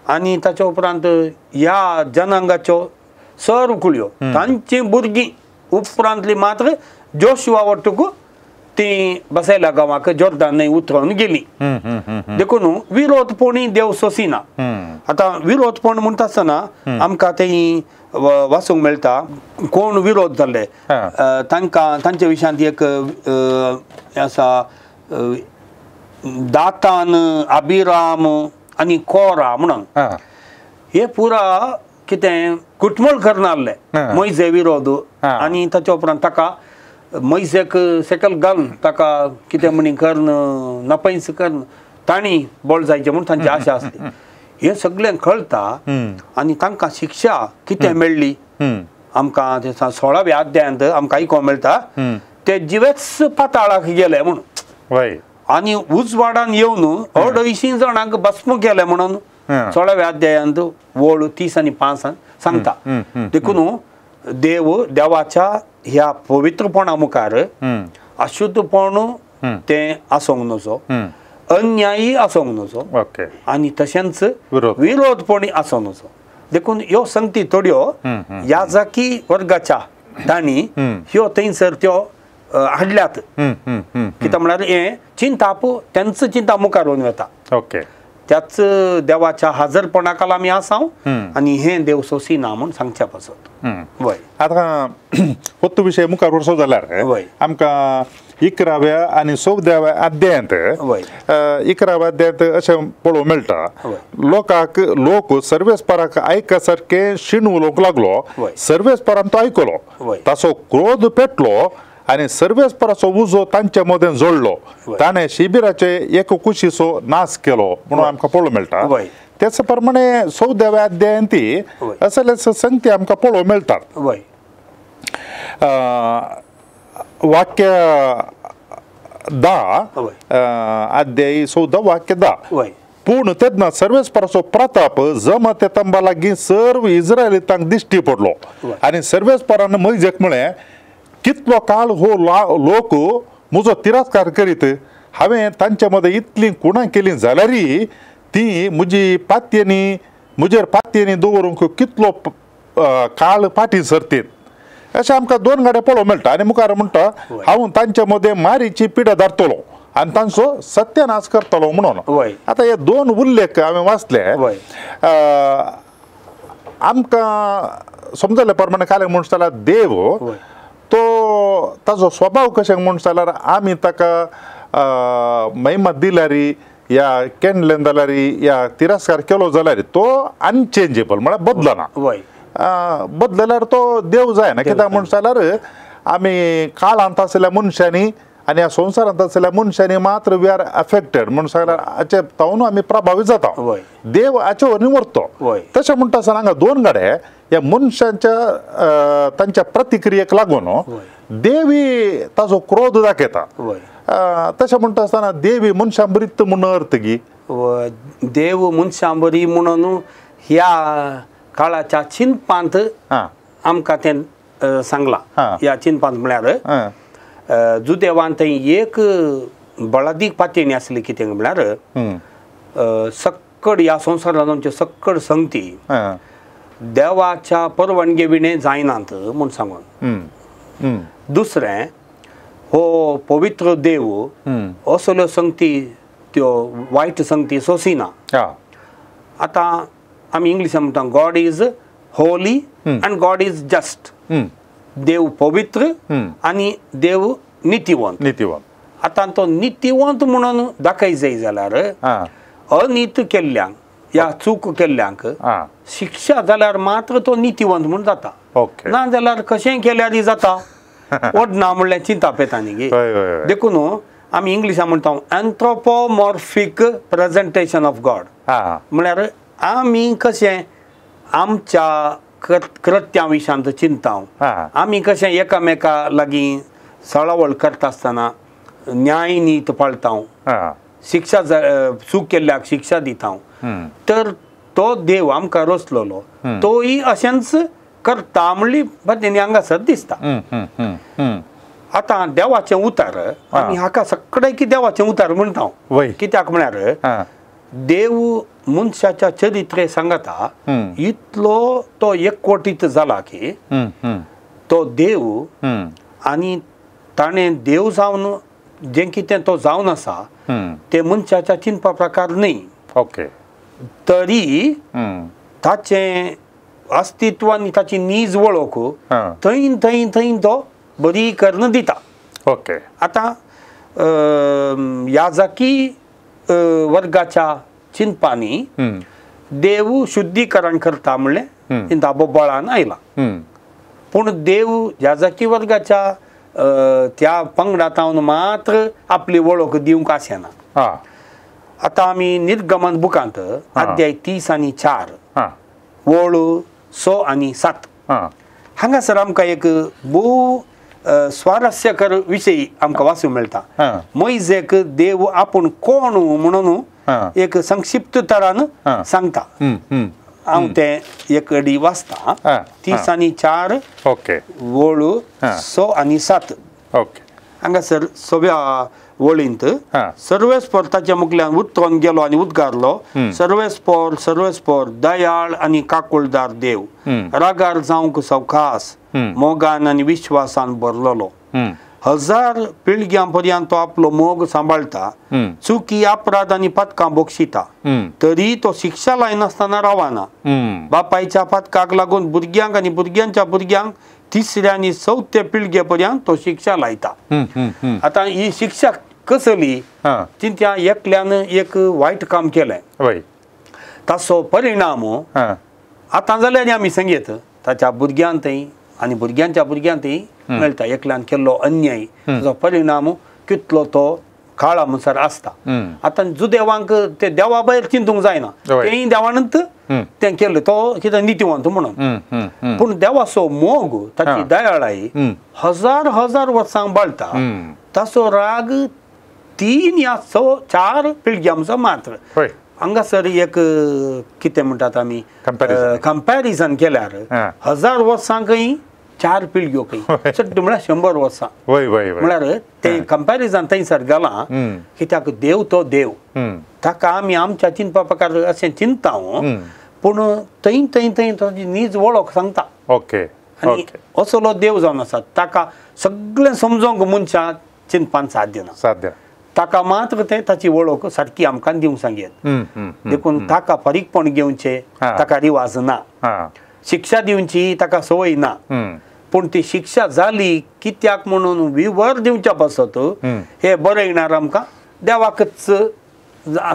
आनी ताच्या उपरांत ह्या जनांगाच्यो सर कुळयो तांची भुरगीं उपरांतली मात्र जोशुआ वट्टूक ती बसयल्या गांवाक जोर्दान न्हंय उतरोवन गेली. देखून विरोधपणी देव सोंसिना. आतां विरोधपण म्हणटा आसतना आमकां थंय वाचूंक मेळटा कोण विरोध जाल्ले तांकां तांच्या विशयांत एक आसा दातान, अभिराम आनी कोरा म्हणून हे पुरा कितें कुटमळ करनासले मोयजे विरोध. आनी ताच्या उपरांत ताका मोयजेक सेकल घालून ताका कितें म्हणी करून नपैस करून तांणी बळ जायचें म्हूण तांची आशा आसली. हें सगळें कळटा आनी तांकां शिक्षा कितें मेळ्ळी आमकां 16व्या अध्यायांत आमकां आयकूंक मेळटा ते जिवेच पाताळाक गेले म्हणून आनी उजवाडान येवन 250 जाणांक भस्म केले म्हणून 16व्या अध्यायांत वळ 30 आनी 5 सांगता. देखून देव देवाच्या ह्या पवित्रपणा मुखार अशुद्धपण तें आसूंक नजो, अन्यायी आसूंक नजो आनी तशेंच विरोधपणी आसूंक नजो. देखून ह्यो संगती थोड्यो याजाकी वर्गाच्या तांणी ह्यो थंयसर त्यो हाडल्यात. कित्याक म्हळ्यार हें चिंताप तेंच चिंता मुखार येवन वता. त्याच देवाच्या हाजरपणाकाल आमी आसा आनी हें देव सोंसिना म्हूण सांगच्या पासत. वय आतां होत्तो विशय मुखार वचो जाल्यार आमकां 11व्या आनी 14व्या अध्यायांत 11व्या अध्यायांत अशें पळोवंक मेळटा लोकांक लोक सर्वेस्पराक आयका सारकें शीण उलोवंक लागलो, सर्वेस्परान तो आयकलो, ताचो क्रोध पेटलो आनी सर्वेस्पराचो उजो तांचे मदें जोडलो, ताणें शिबिराचे एक कुशीचो नाश केलो म्हणून आमकां पळोवंक मेळटा. त्याच प्रमाणे 14व्या अध्यायान ती असले संगती आमकां पळोवंक मेळटात. वाक्य 10 अध्याय 14 वाक्य 10. पूण तेन्ना सर्वेस्पराचो प्रताप जमाते तंबा लागीं सर्व इस्रायलितांक दिश्टी पडलो आनी सर्वेस्परान मोयजेक म्हळें, कितलो काळ हो लोक म्हजो तिरस्कार करीत, हांवें तांचे मदें इतलीं कुणां केलीं जाल्यारय ती म्हजी पातयेनी म्हजेर पातयेनी दवरूंक कितलो काळ फाटीं सरतीत. अशें आमकां दोन गाडे पळोवंक मेळटा. आनी मुखार म्हणटा, हांव तांचे मदें मारीची पिडा धाडटलो आनी तांचो सत्यानाश करतलो म्हणून. आतां हे दोन उल्लेख हांवें वाचले. आमकां समजले प्रमाणे काले म्हणटा जाल्यार देव तो ताजो स्वभाव कशें म्हणटा जाल्यार आमी ताका महिमा दिल्यार या केंडलें जाल्यार या तिरस्कार केलो जाल्यार तो अनचेंजेबल म्हळ्यार बदलना. बदलल्यार तो देव जायना. कित्याक म्हणटा जाल्यार आमी काळांत आशिल्ल्या मनशांनी आनी ह्या संवसारांत आशिल्ल्या मनशांनी मात्र we are affected म्हणून सांगल्यार हाचे तावन आमी प्रभावीत जाता. देव हाचे वरवीं व्हरतो. तशें म्हणटा आसतना हांगा दोन गाडे ह्या मनशांच्या तांच्या प्रतिक्रियेक लागून देवी ताजो क्रोध दाखयता. तशें म्हणटा आसतना देवी मनशां बरी म्हूण अर्थ गी देव मनशां बरी म्हणून ह्या काळाच्या चिंतपांत आमकां तें सांगलां. ह्या चिंतपांत म्हळ्यार जुदेवान थंय एक बळादीक पातयेणी आसली. कितें म्हळ्यार सक्कड ह्या संवसारांत आमच्यो सक्कड संगती देवाच्या परवानगे विणें जायनात म्हूण सांगून. दुसरें, हो पवित्र देव असल्यो संगती त्यो वायट संगती सोंसिना. आतां आमी इंग्लिशान म्हणटा God is holy and God is just. देव पवित्र आनी देव नितीवंत. नितीवंत. आतां तो नितीवंत म्हणून दाखय जाय जाल्यार अनीत केल्ल्यांक या चूक केल्ल्यांक शिक्षा जाल्यार मात्र तो नितीवंत म्हूण जाता. ना जाल्यार कशेंय केल्यार जाता. ओडना म्हणल्यार चिंताप येता न्ही गे. देखून आमी इंग्लिशान म्हणटा एन्थ्रोपोमॉर्फीक प्रेजेंटेशन ऑफ गॉड. म्हळ्यार आमी कशें आमच्या कृत्यां विशांत चिंता, आमी कशें एकामेका लागीं सळावळ करता आसतना न्याय नीत पाळता, शिक्षा चूक केल्ल्याक शिक्षा दिता, तर तो देव आमकां रचलोलो तोय अशेंच करता म्हणली तेणी हांगासर दिसता. आतां देवाचें उतार आमी हाका सगळें की देवाचें उतार म्हणटा. कित्याक म्हळ्यार देव मनशाच्या चरित्रे सांगता इतलो तो एकवटीत जाला की तो देव आनी ताणें देव जावन जें कितें तो जावन आसा तें मनशाच्या चिंतपा प्रकार न्ही. ओके. तरी ताचें अस्तित्व आनी ताची नीज वळख थंय थंय थंय तो बरी करून दिता. ओके. आतां याजकी वर्गाच्या चिंतपांनी देव शुद्धीकरण करता म्हणलें दाबो बळान आयला. पूण देव याजकी वर्गाच्या त्या पंगडांत मात्र आपली वळख दिवंक आसना. आतां आमी निर्गमन बुकांत अध्याय 30 आनी 4 वळ 6 आनी 7 हांगासर आमकां एक भोव स्वारस्यकर विशय आमकां वाचूंक मेळटा. मोयजेक देव आपूण कोण म्हणून एक संक्षिप्त तरान सांगता. हांव तें एक अडी वाचता. 30 आनी 4 वळ 6 आनी 7. हांगासर सव्या वळींत सर्वेस्पर ताच्या मुखल्यान उतरून गेलो आनी उद्गारलो, सर्वेस्पर सर्वेस्पर दयाळ आनी काकुळदार देव, रागार जावंक सवकास, मोगान आनी विश्वासान भरलेलो, 1000 पिळग्यां पर्यंत तो आपलो मोग सांबाळटा, चुकी अपराध आनी पातकां बक्षिता, तरी तो शिक्षा लायनासतना रावना, बापायच्या पातकाक लागून भुरग्यांक आनी भुरग्यांच्या भुरग्यांक तिसऱ्या आनी चवथ्या पिळगे पर्यंत तो शिक्षा लायता. आतां ही शिक्षा कसली? त्या एकल्यान एक वायट काम केलें ताचो परिणाम आतां जाल्यार आमी सांगयत ताच्या भुरग्यांतय आनी भुरग्यांच्या भुरग्यांतय मेळटा. एकल्यान केल्लो अन्याय ताचो परिणाम कितलो तो काळा म्हणसर आसता. आतां जुदेवांक ते देवा भायर चिंतूंक जायना, तेंय देवानूच तें केलें, तो कितें नितीवंत म्हणून. पूण देवाचो मोग, ताची दयाळाय हजार हजार वर्सां बाळटा, ताचो राग 3 या 4 पिळग्यांचो मात्र. हांगासर एक कितें म्हणटात आमी कंपॅरिजन केल्यार 1000 वर्सांकय 4 पिळग्यो खंय चड म्हळ्यार 100 वर्सां म्हळ्यार तें कंपॅरिजन थंयसर गेलां. कित्याक देव तो देव, ताका आमी आमच्या चिंतपा प्रकार अशें चिंतता, पूण थंय थंय थंय ताची नीज वळख सांगता. ओके, आनी असलो देव जावन आसा, ताका सगळें समजोंक मनशां चिंतपान साध्य ना, साध्य. ताका मात्र तें ताची वळख सारकी आमकां दिवंक सांगयेत. देखून ताका फारीकपण घेवचें ताका रिवाज ना, शिक्षा दिवची ताका संवय ना. पूण ती शिक्षा जाली कित्याक म्हणून विवर दिवच्या पासत हे बरयणार आमकां देवाकच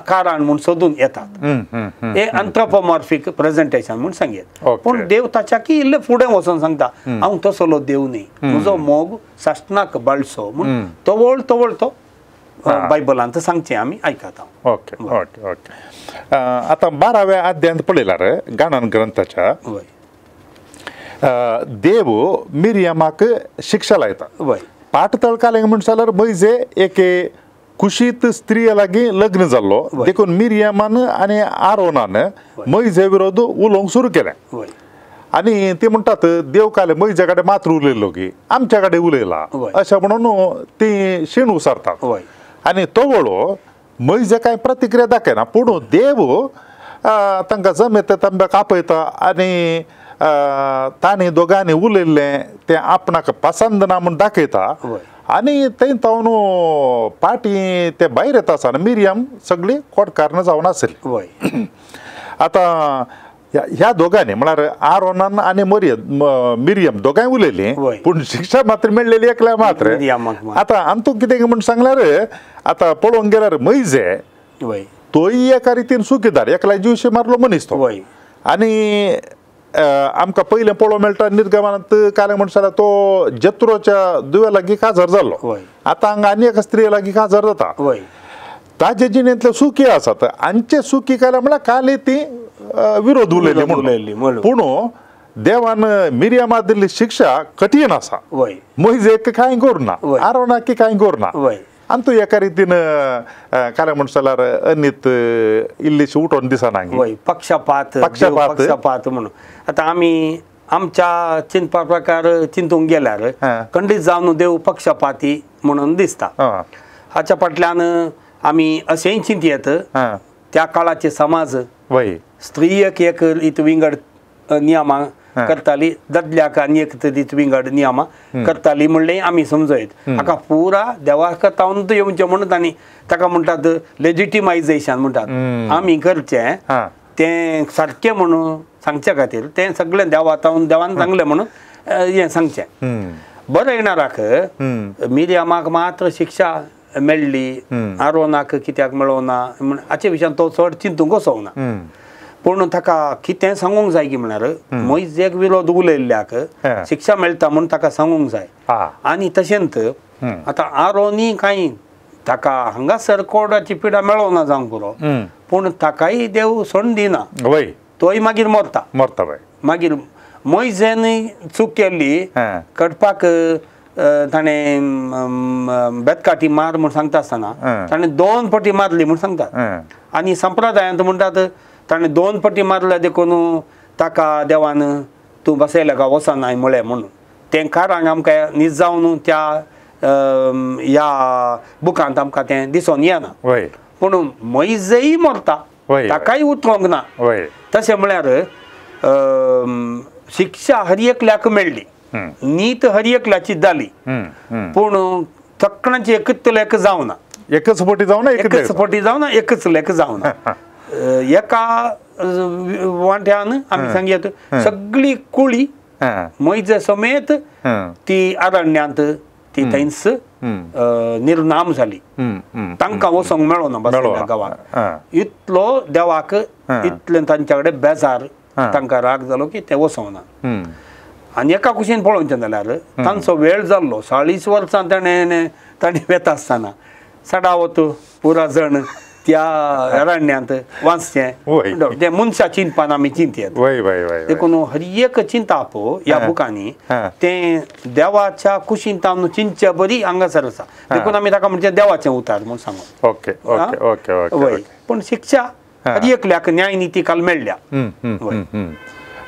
कारण म्हूण सोदून येतात. हे अंथ्रोपोमॉर्फिक प्रेजेंटेशन म्हूण सांगयेत. पूण देव ताच्याकी इल्लें फुडें वचून सांगता, हांव तसलो देव न्ही, म्हजो मोग सासणाक बाळसो म्हूण तवळ तवळ तो बायबलांत सांगचें आमी आयकता. Okay okay okay. आतां 12व्या अध्यायांत पळयल्यार गाणन ग्रंथाच्या देव मिरियमाक शिक्षा लायता. पाट तळकालें म्हण जाल्यार मैजे एके कुशीत स्त्रिये लागीं लग्न जाल्लो, देखून मिरियमान आनी आरोनान मैजे विरोध उलोवंक सुरू केलें. आनी ते म्हणटात देव काले मैजे कडेन मात्र उलयलो की आमच्या कडेन उलयला अशें म्हणून ती शीण उसारतात. आनी तवळो मैजे कांय प्रतिक्रिया दाखयना, पूण देव तांकां जमेत तांब्याक आपयता आनी तांणी दोगांनी उलयल्लें तें आपणाक पसंद ना म्हूण दाखयता. आनी थंय तावन पाटी ते भायर येता आसतना मिरियम सगळी कोटकारणां जावन आसली. आतां ह्या दोगांनी म्हळ्यार आरोनान आनी मिरियम दोगांय उलयलीं, पूण शिक्षा मात्र मेळ्ळेली एकल्या मात्र. आतां आमतूं कितें म्हूण सांगल्यार आतां पळोवंक गेल्यार मैजे तोय एका रितीन सुखीदार, एकल्या जिवशी मारलो मनीस तो. आनी आमकां पयलें पळोवंक मेळटा निर्गमनांत कालें म्हण जाल्यार तो जत्रोच्या दुव्या लागीं काजार जाल्लो, आतां हांगा आनी एका स्त्रिये लागीं काजार जाता. ताजे जिणेंतले सुखी आसात, आमचे सुखी काले म्हळ्यार काले ती विरोध उलयली म्हणून. पूण देवान मिरियमा दिल्ली शिक्षा कठीण आसा, मैजेक कांय करुना, आरोनाक कांय करुना. आनी तूं एका रितीन कालें म्हण जाल्यार अनीत इल्लीशी उठोवन दिसना. पक्षपात पक्षपात म्हणून आतां आमी आमच्या चिंतपा प्रकार चिंतूंक गेल्यार खंडीत जावन देव पक्षपाती म्हणून दिसता. हाच्या फाटल्यान आमी अशेंय चिंतयेत त्या काळाचे समाज स्त्रियेक एक रीत विंगड नियमां करताली, दादल्याक आनी एक रीत विंगड नियमां करताली म्हणलें आमी समजयत. हाका पुरा देवा तावन येवचें म्हणून तांणी ताका म्हणटात लेजिटिमायजेशन म्हणटात. आमी करचें तें सारकें म्हणून सांगच्या खातीर तें सगळें देवा तावन देवान सांगलें म्हणून हें सांगचें. बरें येणाराक मिरियमाक मात्र शिक्षा मेळ्ळी, आरोनाक कित्याक मेळोना म्हण हाचे विशयान तो चड चिंतूंक वचोना. पूण ताका कितें सांगूंक जाय की म्हळ्यार मैजेक विरोध उलयल्ल्याक शिक्षा मेळटा म्हूण ताका सांगूंक जाय. आनी तशेंच आतां आरोनी कांय ताका हांगासर कोडाची पिडा मेळोना जावंक पुरो, पूण ताकाय देव सोडून दिना, तोय मागीर मरता. मरता मागीर मैजेन चूक केल्ली कडपाक ताणें बेतकाठी मार म्हूण सांगता आसतना ताणें 2 पटी मारली म्हूण सांगतात. आनी संप्रदायांत म्हणटात ताणें 2 पटी मारल्या देखून ताका देवान तूं बसयल्या काय वचनाय म्हळें म्हणून. तें कारण आमकां नीज जावन त्या ह्या बुकांत आमकां तें दिसून येना. पूण मैजेय मरता, ताकाय उतरोंक ना. तशें म्हळ्यार शिक्षा हर एकल्याक मेळ्ळी, नीत हर एकल्याची जाली, पूण सगळ्यांची एकच लेख जावना, एकच पटी जावना, एकच पटी जावना, एकच लेख जावना. एका वांट्यान आमी सांगयत सगळी कुळी मैजे समेत ती अरण्यांत ती थंयच निर्नाम जाली, तांकां वचोंक मेळोना बसल्या गांवाक. इतलो देवाक इतलें तांच्या कडेन बेजार, तांकां राग जालो की ते वचोंक ना. आनी एका कुशीन पळोवचें जाल्यार तांचो वेळ जाल्लो 40 वर्सां ताणें ताणें वेता आसतना सडावत पुरा जण त्या अरण्यांत वाचचें तें मनशा चिंतपान आमी चिंतयेत. देखून हर एक चिंताप ह्या बुकांनी तें देवाच्या कुशीन तावन चिंतचे बरी हांगासर आसा. देखून आमी ताका म्हणजे देवाचें उतार म्हूण सांगू. Okay okay okay. पूण शिक्षा हर एकल्याक न्यायनिती काल मेळ्ळ्या.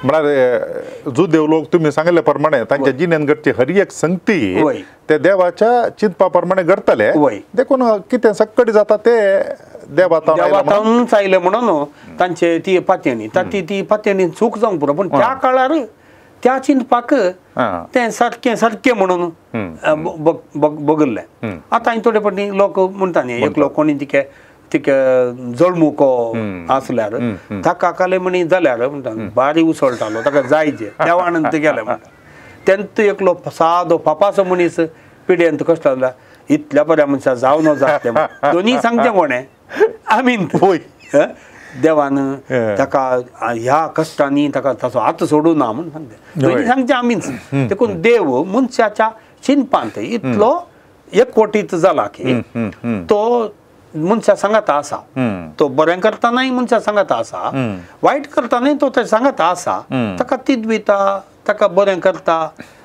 म्हळ्यार जुदेव लोक तुमी सांगिल्ले प्रमाणे तांच्या जिणेन घडची हर एक संगती ते देवाच्या चिंतपा प्रमाणे घडटले. देखून कितें सक्कडी जाता ते देवातावनूच आयले म्हणून तांचे ती पातयणी ती ती पातयणी चूक जावंक पुरो. पूण त्या काळार त्या चिंतपाक तें सारकें सारकें म्हणून बगल्लें. आतां थोडे फावटी लोक म्हणटा न्ही एकलो कोणी तिके तिके जळमुको आसल्यार ताका काले म्हणी जाल्यार म्हणटा बारी उसळटालो ताका जायचे देवानंत गेले म्हणटा. तेन्ना एकलो सादो पापाचो मनीस पिड्येंत कश्ट जाल्यार इतल्या बऱ्या मनशा जावन जातलें. दोनूय सांगचें कोणें आमी देवान ताका ह्या कश्टांनी ताका ताचो हात सोडूं ना म्हूण सांगते. दोनूय सांगचें आमीच. देखून देव मनशाच्या चिंतपांत इतलो एकवटीत जाला की तो मनशा सांगाता आसा. तो बरें करतनाय मनशा सांगाता आसा, वायट करतनाय तो ते सांगाता आसा. ताका तिदविता, ताका बरें करता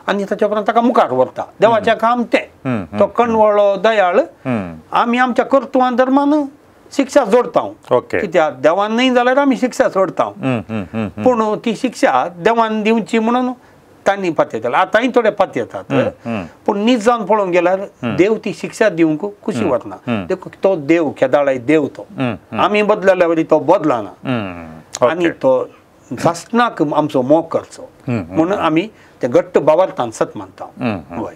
आनी ताच्या उपरांत ताका मुखार व्हरता. देवाचें काम तें. तो कणवळो दयाळ. आमी आमच्या कर्तुवान धर्मान शिक्षा जोडता. कित्याक देवान न्हय जाल्यार आमी शिक्षा सोडता. पूण ती शिक्षा देवान दिवची म्हणून तांणी पातयताले. आतांय थोडे पातयतात. पूण नीज जावन पळोवंक गेल्यार देव ती शिक्षा दिवंक खुशी वतना. देखून तो देव केदाळाय देव तो आमी बदलल्या वरी तो बदलना आनी तो सासणाक आमचो मोग करचो म्हणून आमी ते घट्ट बावरतान सत मानता. वय.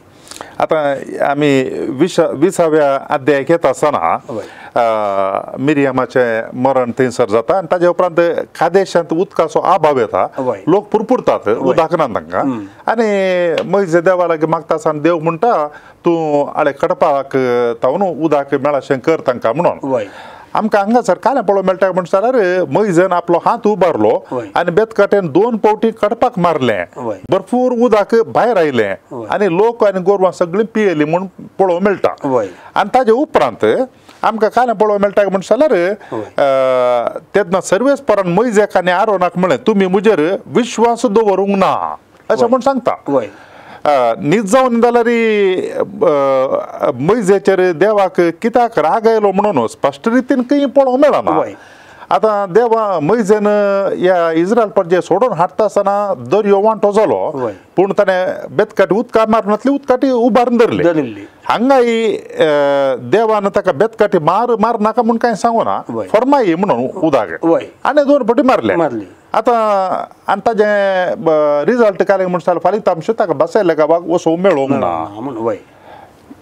आतां आमी विसाव्या अध्यायाक येता आसतना मिरियमाचें मरण थंयसर जाता आनी ताजे उपरांत खादेशांत उदकाचो अभाव येता. लोक पुरपुरतात, उदक ना तांकां. आनी मयजे देवा लागीं मागता आसतना देव म्हणटा तूं आळे कडपाक तावन उदक मेळाशें कर तांकां म्हणून. आमकां हांगासर काल्यां पळोवंक मेळटा म्हण जाल्यार मयजेन आपलो हात उबारलो आनी बेतकाटेन 2 फावटी कडपाक मारलें, भरपूर उदक भायर आयलें आनी लोक आनी गोरवां सगळीं पियेलीं म्हूण पळोवंक मेळटा. आनी ताजे उपरांत आमकां काल्यां पळोवंक मेळटा म्हण जाल्यार तेन्ना सर्वेस्परान मयजेक आनी आरोनाक म्हणलें तुमी म्हजेर विश्वास दवरूंक ना अशें म्हूण सांगता. न्हीद जावन जाल्यार मयजेचेर देवाक कित्याक राग आयलो म्हणून स्पश्ट रितीन खंय पळोवंक मेळना. आतां देवा मयजेन ह्या इस्रायल परजे सोडून हाडटा आसतना दर्यो वांटो जालो, पूण ताणें बेतकाटी उदका मारून उदकाटी उबारून धरली. हांगाय देवान ताका बेतकाटी मार मार नाका म्हूण कांय सांगूना, फर्माई म्हणून उदक आनी 2 फावटी मारले. आतां आनी ताजें रिजल्ट काडलें म्हण जाल्यार फालितांश ताका बसयल्ल्या गांवाक वचूंक मेळोंक ना.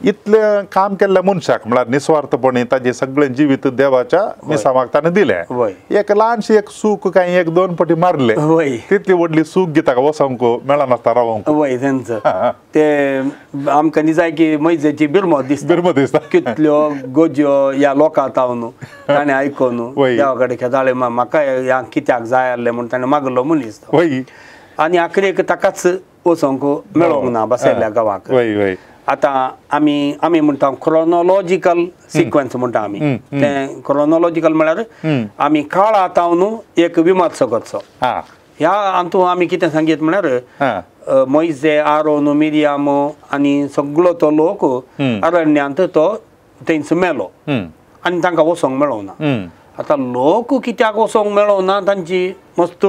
इतलें काम केल्ल्या मनशाक म्हळ्यार निस्वार्थपणी ताजें सगळें जिवीत देवाच्या मिसावाक ताणें दिलें. एक ल्हानशी एक सूख कांय 1-2 फावटी मारले तितली व्हडली सूख गी ताका वचोंक मेळनासता रावोंक. वय तेंचो ते आमकां निजाय की मयजेची बिरमो दिसता, बिरमो दिसता कितल्यो गोज्यो ह्या लोकां तावन ताणें आयकून देवा कडेन खेदाळे म्हाका ह्या कित्याक जाय आसलें म्हूण ताणें मागलो मनीस तो. आनी आखरेक ताकाच वचोंक मेळोंक ना बसयल्ल्या गांवाक. आतां आमी आमी म्हणटा क्रोनोलॉजिकल सिक्वन्स म्हणटा आमी. तें क्रोनोलॉजिकल म्हळ्यार आमी काळा तावन एक विमर्शो करचो. ह्या हातूंत आमी कितें सांगीत म्हळ्यार मयजे आरोन मिरियाम आनी सगळो तो लोक अरण्यांत तो थंयच मेलो आनी तांकां वचोंक मेळोंक ना. आतां लोक कित्याक वचोंक मेळोंक ना तांची मस्त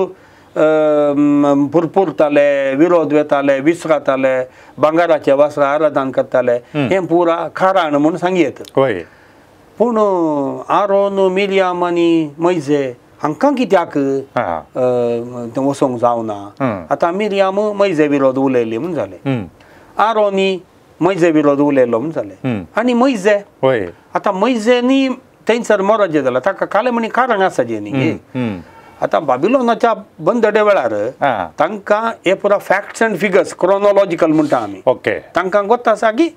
पुरपुरताले, विरोध वेताले, विसराताले, भांगराचे वस्त्र आराधन करताले, हें पुरा कारण म्हूण सांगयेत. पूण आरोन मिरियाम आनी मयजे हांकां कित्याक वचोंक जावना. आतां मिरियाम मयजे विरोध उलयली म्हूण जालें, आरोनी मयजे विरोध उलयलो म्हूण जालें, आनी मयजे आतां मयजेनी थंयसर मरजें जालां ताका कालें म्हणी कारण आसा जें न्ही. आतां बाबिलोनाच्या बंदडे वेळार तांकां हे पुरा फॅक्ट्स अँड फिगर्स क्रोनोलॉजिकल म्हणटा आमी. तांकां गोत आसा की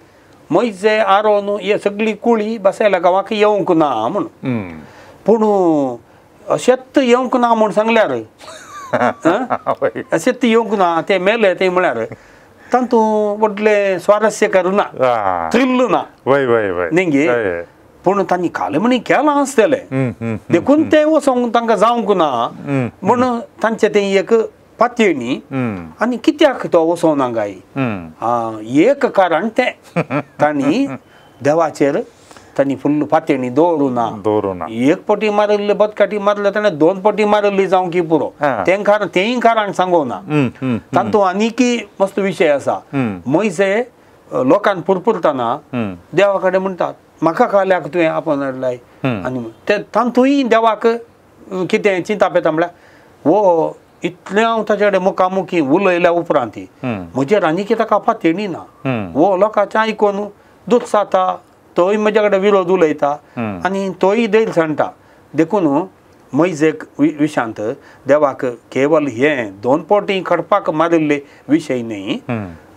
मयजे आरोन हे सगळी कुळी बसयल्या गांवाक येवंक ना म्हूण. पूण अशेंच येवंक ना म्हूण सांगल्यार अशेंच येवंक ना ते मेले ते म्हळ्यार तातूंत व्हडलें स्वारस्य करूं ना, थ्रिल्ल ना न्ही. पूण तांणी कालमणी केलां आसतलें देखून ते वचोंक तांकां जावंक ना म्हूण तांचें तें एक पातयेणी आनी कित्याक तो वचोना काय एक कारण तें तांणी देवाचेर तांणी फुल्ल पातयेणी दवरूं ना एक पटी मारिल्ली बदकाटी मारले ताणें दोन पटी मारिल्ली जावंक पुरो तें कारण तेंय कारण सांगूं ना. तातूंत आनीकय मस्त विशय आसा. मयसे लोकांक पुरपुरतना देवा कडेन म्हणटात म्हाका काल्याक तुवें आपोवन हाडलाय आनी ते तातूंय देवाक कितें चिंताप येता म्हळ्यार हो इतलें हांव ताचे कडेन मुखामुखी उलयल्या उपरांत म्हजेर आनीक ताका पातयेणी ना हो लोकांचें आयकून दुस्साता तोय म्हज्या कडेन विरोध उलयता आनी तोय दैल सांडटा. देखून मैजेक विशांत देवाक केवल हें दोन पोटी खडपाक मारिल्ले विशय न्ही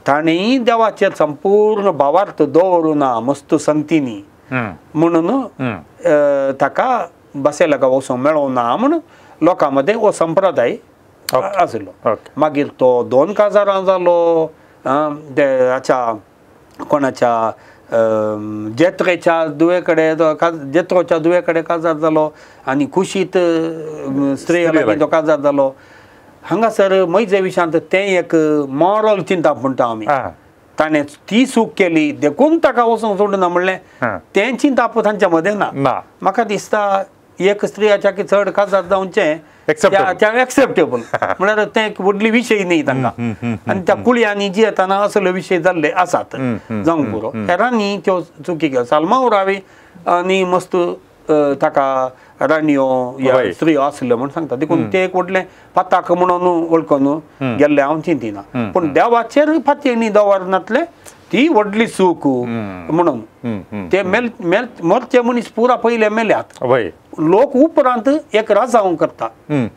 ताणेंय देवाचेर संपूर्ण भावार्थ दवरूं ना मस्त संगतीनी म्हणून ताका बसेलका वचूंक मेळोंक ना म्हूण लोकां मदें हो संप्रदाय आशिल्लो. मागीर तो दोन काजारां जालो हाच्या कोणाच्या जेत्रेच्या दुवे कडेन जेत्रोच्या दुवे कडेन काजार जालो आनी कुशीत स्त्रिया लागीं तो काजार जालो. हांगासर मैजे विशांत तें एक मॉरल चिंतप म्हणटा आमी ताणें ती चूक केली देखून ताका वचूंक सोडना म्हणलें तें चिंतप तांच्या मदें ना. म्हाका दिसता एक स्त्रियाच्या की चड काजार जावचें एक्सेप्टेबल म्हळ्यार तें एक व्हडली विशय न्ही तांकां आनी त्या कुळयांनी जी येतना असले विशय जाल्ले आसात जावंक पुरो. हेरांनी त्यो चुकी केल्यो. साल्मांव रावी आनी मस्त ताका राणयो या स्त्रियो आसल्यो म्हूण सांगता देखून ते एक व्हडलें पाताक म्हणून वळखून गेल्लें हांव चिंतिना. पूण देवाचेर पातयेणी दवरनातलें ती व्हडली चूक म्हणून ते मेल मेल मरचे मनीस पुरा पयले मेल्यात लोक उपरांत एक राजांव करता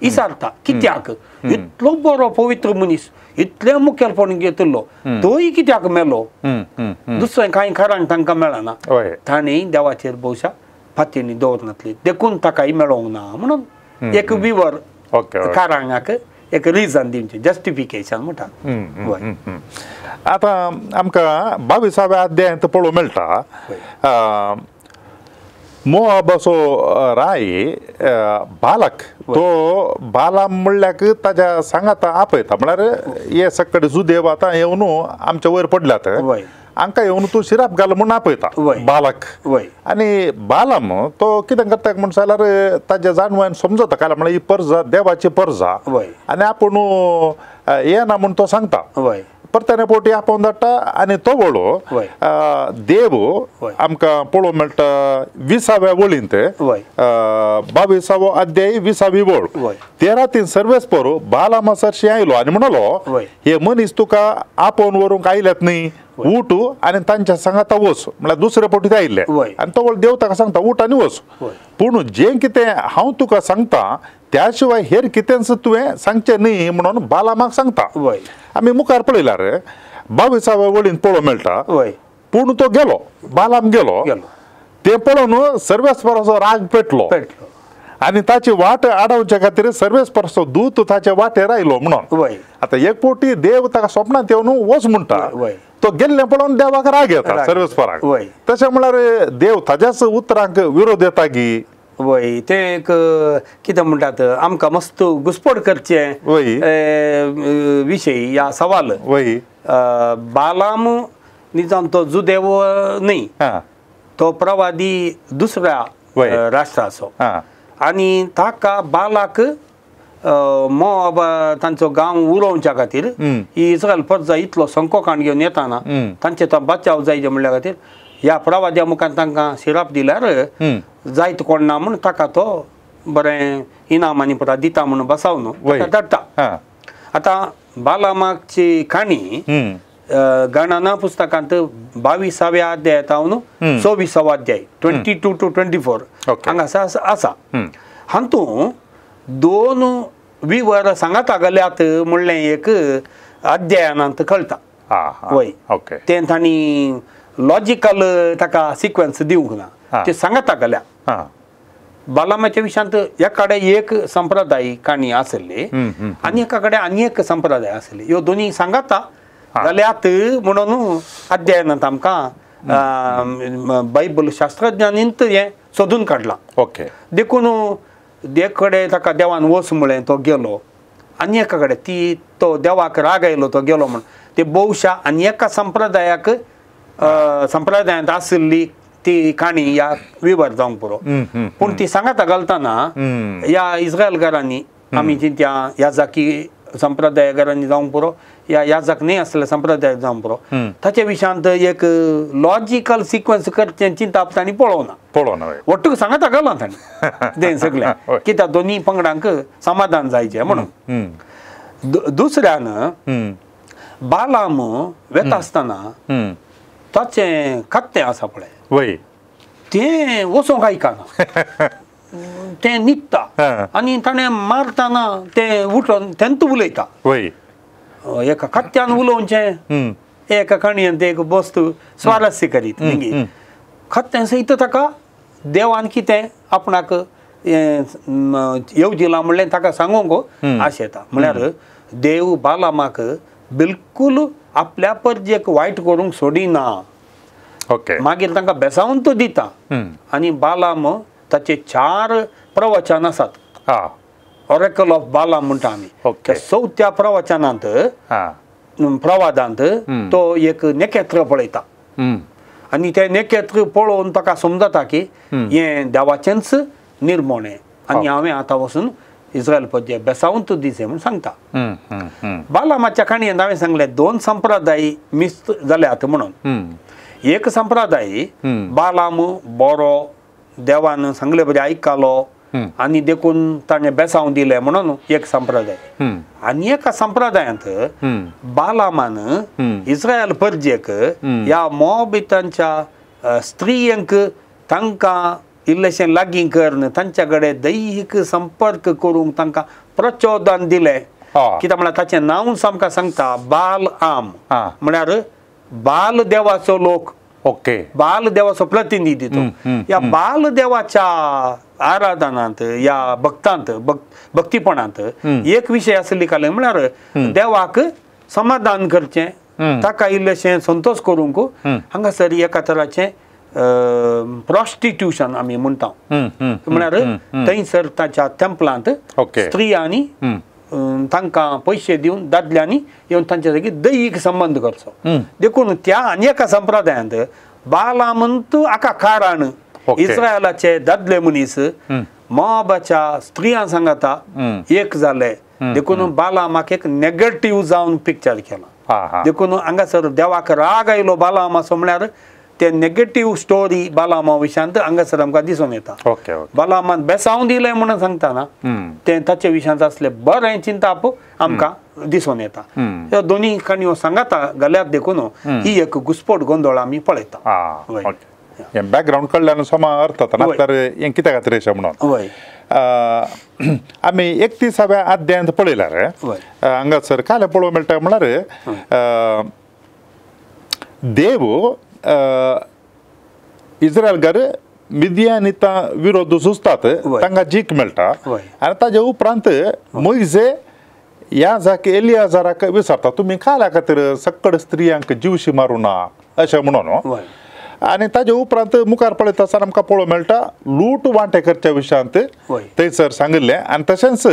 इसारता कित्याक इतलो बरो पवित्र मनीस इतलें मुखेलपण घेतिल्लो तोय कित्याक मेलो दुसरें कांय कारण तांकां मेळना तांणी देवाचेर भोवशा पातयेणी दवरनातली देखून ताकाय मेळोंक ना म्हणून एक विवर कारणाक एक रिजन दिवचें जस्टिफिकेशन म्हणटा. आतां आमकां 22व्या अध्यायांत पळोवंक मेळटा मोआबाचो राय बालक तो बालाम म्हणल्याक ताज्या सांगाता आपयता म्हळ्यार हे सगळे जुदेव आतां येवन आमच्या वयर पडल्यात हांकां येवन तूं शिराप घाल म्हूण आपयता बालक. आनी बालाम तो कितें करता म्हण जाल्यार ताज्या जाणवायन समजता काय म्हळ्यार ही परजा देवाची परजा आनी आपूण येना म्हूण तो सांगता परत्याने पोटी आपोवन धाडटा आनी तो वळो देव आमकां पळोवंक मेळटा 20व्या वळींत 22वो अध्याय 20वी वळ ते रातीन सर्वेस्पर बालामा सरशी आयलो आनी म्हणलो हे मनीस तुका आपोवन व्हरूंक आयल्यात न्ही उठ आनी तांच्या सांगाता वच म्हळ्यार दुसरे पोटी ते आयिल्ले आनी तो देव ताका सांगता उठ आनी वच पूण जें कितें हांव तुका सांगता त्या शिवाय हेर कितेंच तुवें सांगचें न्ही म्हणून बालामाक सांगता. आमी मुखार पळयल्यार 22व्या वळीन पळोवंक मेळटा पूण तो गेलो बालाम गेलो तें पळोवन सर्वेस्पराचो राग पेटलो आनी ताची वाट आडावच्या खातीर सर्वेस्पराचो दूत ताच्या वाटेर आयलो म्हणून. आतां एक पोटी देव ताका स्वप्नांत येवन वच म्हणटा तो गेल्लें पळोवन देवाक राग येता सर्वेस्पराक. तशें म्हळ्यार देव ताज्याच उतरांक विरोध येता की वय तें एक कितें म्हणटात आमकां मस्त घुसपड करचें विशय या सवाल. बालाम निजाम तो जुदेव न्ही तो प्रवादी दुसऱ्या राष्ट्राचो आनी ताका बालाक मोआब तांचो गांव उरोवच्या खातीर ही इस्रायल परजा इतलो संको काण घेवन येताना तांचे तो बचाव जायचे म्हणल्या खातीर ह्या प्रवाद्या मुखार तांकां शिराप दिल्यार जायत कोण ना म्हूण ताका तो बरें इनाम आनी पुरा दिता म्हूण बसावन ताका धाडटा. आतां बालामाची काणी गणना पुस्तकांत 22व्या अध्यायान 24वो अध्याय 22 to 24 हांगासर आसा. हातूंत दोन विवर सांगाता गेल्यात म्हणलें एक अध्ययनांत कळटा. वय तें तांणी लॉजिकल ताका सिक्वन्स दिवंक ना ते सांगाता गेल्या. बालामाच्या विशयांत एका कडेन एक संप्रदाय काणी आसली आनी एका कडेन आनी एक संप्रदाय आसली ह्यो दोनी सांगाता जाल्यात म्हणून अध्ययनांत आमकां बायबल शास्त्रज्ञांनी हें सोदून काडलां. ओके. देखून एक कडेन ताका देवान वच म्हळें तो गेलो आनी एका कडेन ती तो देवाक राग आयलो तो गेलो म्हण ते बहुशा आनी एका संप्रदायाक संप्रदायांत आशिल्ली ती काणी ह्या विवर जावंक पुरो. पूण ती सांगाता घालतना ह्या इस्रायलकारांनी आमी चिंत्या याजाकी संप्रदायकारांनी जावंक पुरो या याजक न्हय आसले संप्रदाय जावंक पुरो ताचे विशयांत एक लॉजिकल सिक्वन्स करचें चिंताप तांणी पळोवना पळोवना ಒಟ್ಟು सांगाता घालां तांणी तें सगळें कित्याक दोनी पंगडांक समाधान जायचें म्हणून. दुसऱ्यान बालाम वेता आसतना ताचें कत्तें आसा पळय वय तें वचोंक आयकना तें न्हिदता आनी ताणें मारतना तें उठोन तेंत उलयता वय एका कत्त्यान उलोवचें एका काणयेन तें एक वस्तू स्वारस्य करीत मागीर कत्त्यान सयत ताका देवान कितें आपणाक येवजिलां म्हणलें ताका सांगूंक आश येता. म्हळ्यार देव बालामाक बिलकूल आपल्या परजेक वायट करूंक सोडिना. ओके. मागीर तांकां बेसावन तो दिता आनी बालाम ताचे 4 प्रवचन आसात. ऑरेकल ऑफ बालाम म्हणटा आमी. त्या चवथ्या प्रवचनांत प्रवादांत तो एक नखेत्र पळयता आनी तें नखेत्र पळोवन ताका समजता की हें देवाचेंच निर्मोणें आनी हांवें आतां वचून इस्रायल परजे बेसावन तूं दिसें म्हूण सांगता. बालामाच्या काणयेंत हांवें सांगलें 2 संप्रदाय मिस्त जाल्यात म्हणून. एक संप्रदाय बालाम बरो देवान सांगले बरें आयकलो आनी देखून ताणें बेसावन दिलें म्हणून एक संप्रदाय. आनी एका संप्रदायांत बालामान इस्रायल परजेक ह्या मोबितांच्या स्त्रियांक तांकां इल्लेशें लागीं करून तांच्या कडेन दैहीक संपर्क करूंक तांकां प्रचोदन दिलें. कित्याक म्हळ्यार ताचें नांव आमकां सांगता बाल आम म्हळ्यार बाल देवाचो लोक. ओके. बाल देवाचो प्रतिनिधी तो. ह्या बाल देवाच्या आराधनांत ह्या भक्तांत भक्तीपणांत एक विशय आसली काल म्हळ्यार देवाक समाधान करचें ताका इल्लेशें संतोश करूंक हांगासर एका तराचें प्रॉस्टिट्यूशन आमी म्हणटा. म्हळ्यार थंयसर ताच्या टेम्पलांत स्त्रियांनी तांकां पयशे दिवन दादल्यांनी येवन तांच्या लागीं दैहीक संबंद करचो. देखून त्या आनी एका संप्रदायांत बालामंत आका कारण इस्रायलाचे दादले मनीस मोबाच्या स्त्रियां सांगाता एक जाले. देखून बालामाक एक नेगेटीव जावन पिक्चर केलां. देखून हांगासर देवाक राग आयलो बालामाचो म्हळ्यार ते नेगेटीव स्टोरी बालामा विशयांत हांगासर आमकां दिसून येता. बालामान बेसावन दिलें म्हणून सांगतना तें ताचे विशयांत आसलें बरें चिंताप आमकां दिसून येता. ह्यो दोनी काणयो सांगाता घाल्यात देखून ही एक घुस्पट गोंदळ आमी पळयता. हें बॅकग्रावंड कडल्यान समा अर्थ जाता नाल्यार हें कित्या खातीर अशें म्हणून. आमी 31व्या अध्यायांत पळयल्यार हांगासर काल पळोवंक मेळटा म्हळ्यार देव इस्रायलकार मिदियानिता विरोध झुजतात तांकां जीक मेळटा आनी ताजे उपरांत मोयजे याजाक एलियाजाराक विचारता तुमी काल्या खातीर सक्कड स्त्रियांक जिवशी मारूं ना अशें म्हणून. आनी ताजे उपरांत मुखार पळयता आसतना आमकां पळोवंक मेळटा लूट वांटे करच्या विशयांत थंयसर सांगिल्लें आनी तशेंच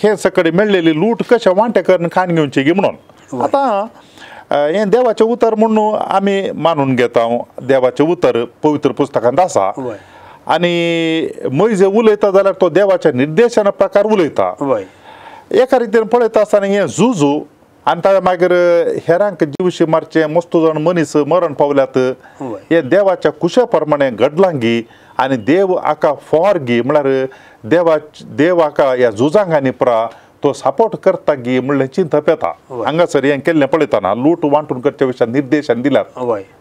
हे सकड मेळ्ळेली लूट कशें वांटे करून खाण घेवची गी म्हणून. आतां हें देवाचें उतर म्हणून आमी मानून घेता. देवाचें उतर पवित्र पुस्तकांत आसा आनी मोयजे उलयता जाल्यार तो देवाच्या निर्देशना प्रकार उलयता. एका रितीन पळयता आसतना हें झुजू आनी ताच्या मागीर हेरांक जिवशी मारचें मस्त जाण मनीस मरण पावल्यात हे देवाच्या कुशा प्रमाणे घडलां गी आनी देव आका फॉर गी म्हळ्यार देव आका ह्या झुजांक आनी पुरा तो सपोर्ट करता गी म्हणलें चिंतप येता. हांगासर हें केल्लें पळयतना लूट वांटून करच्या विशयान निर्देशन दिल्यात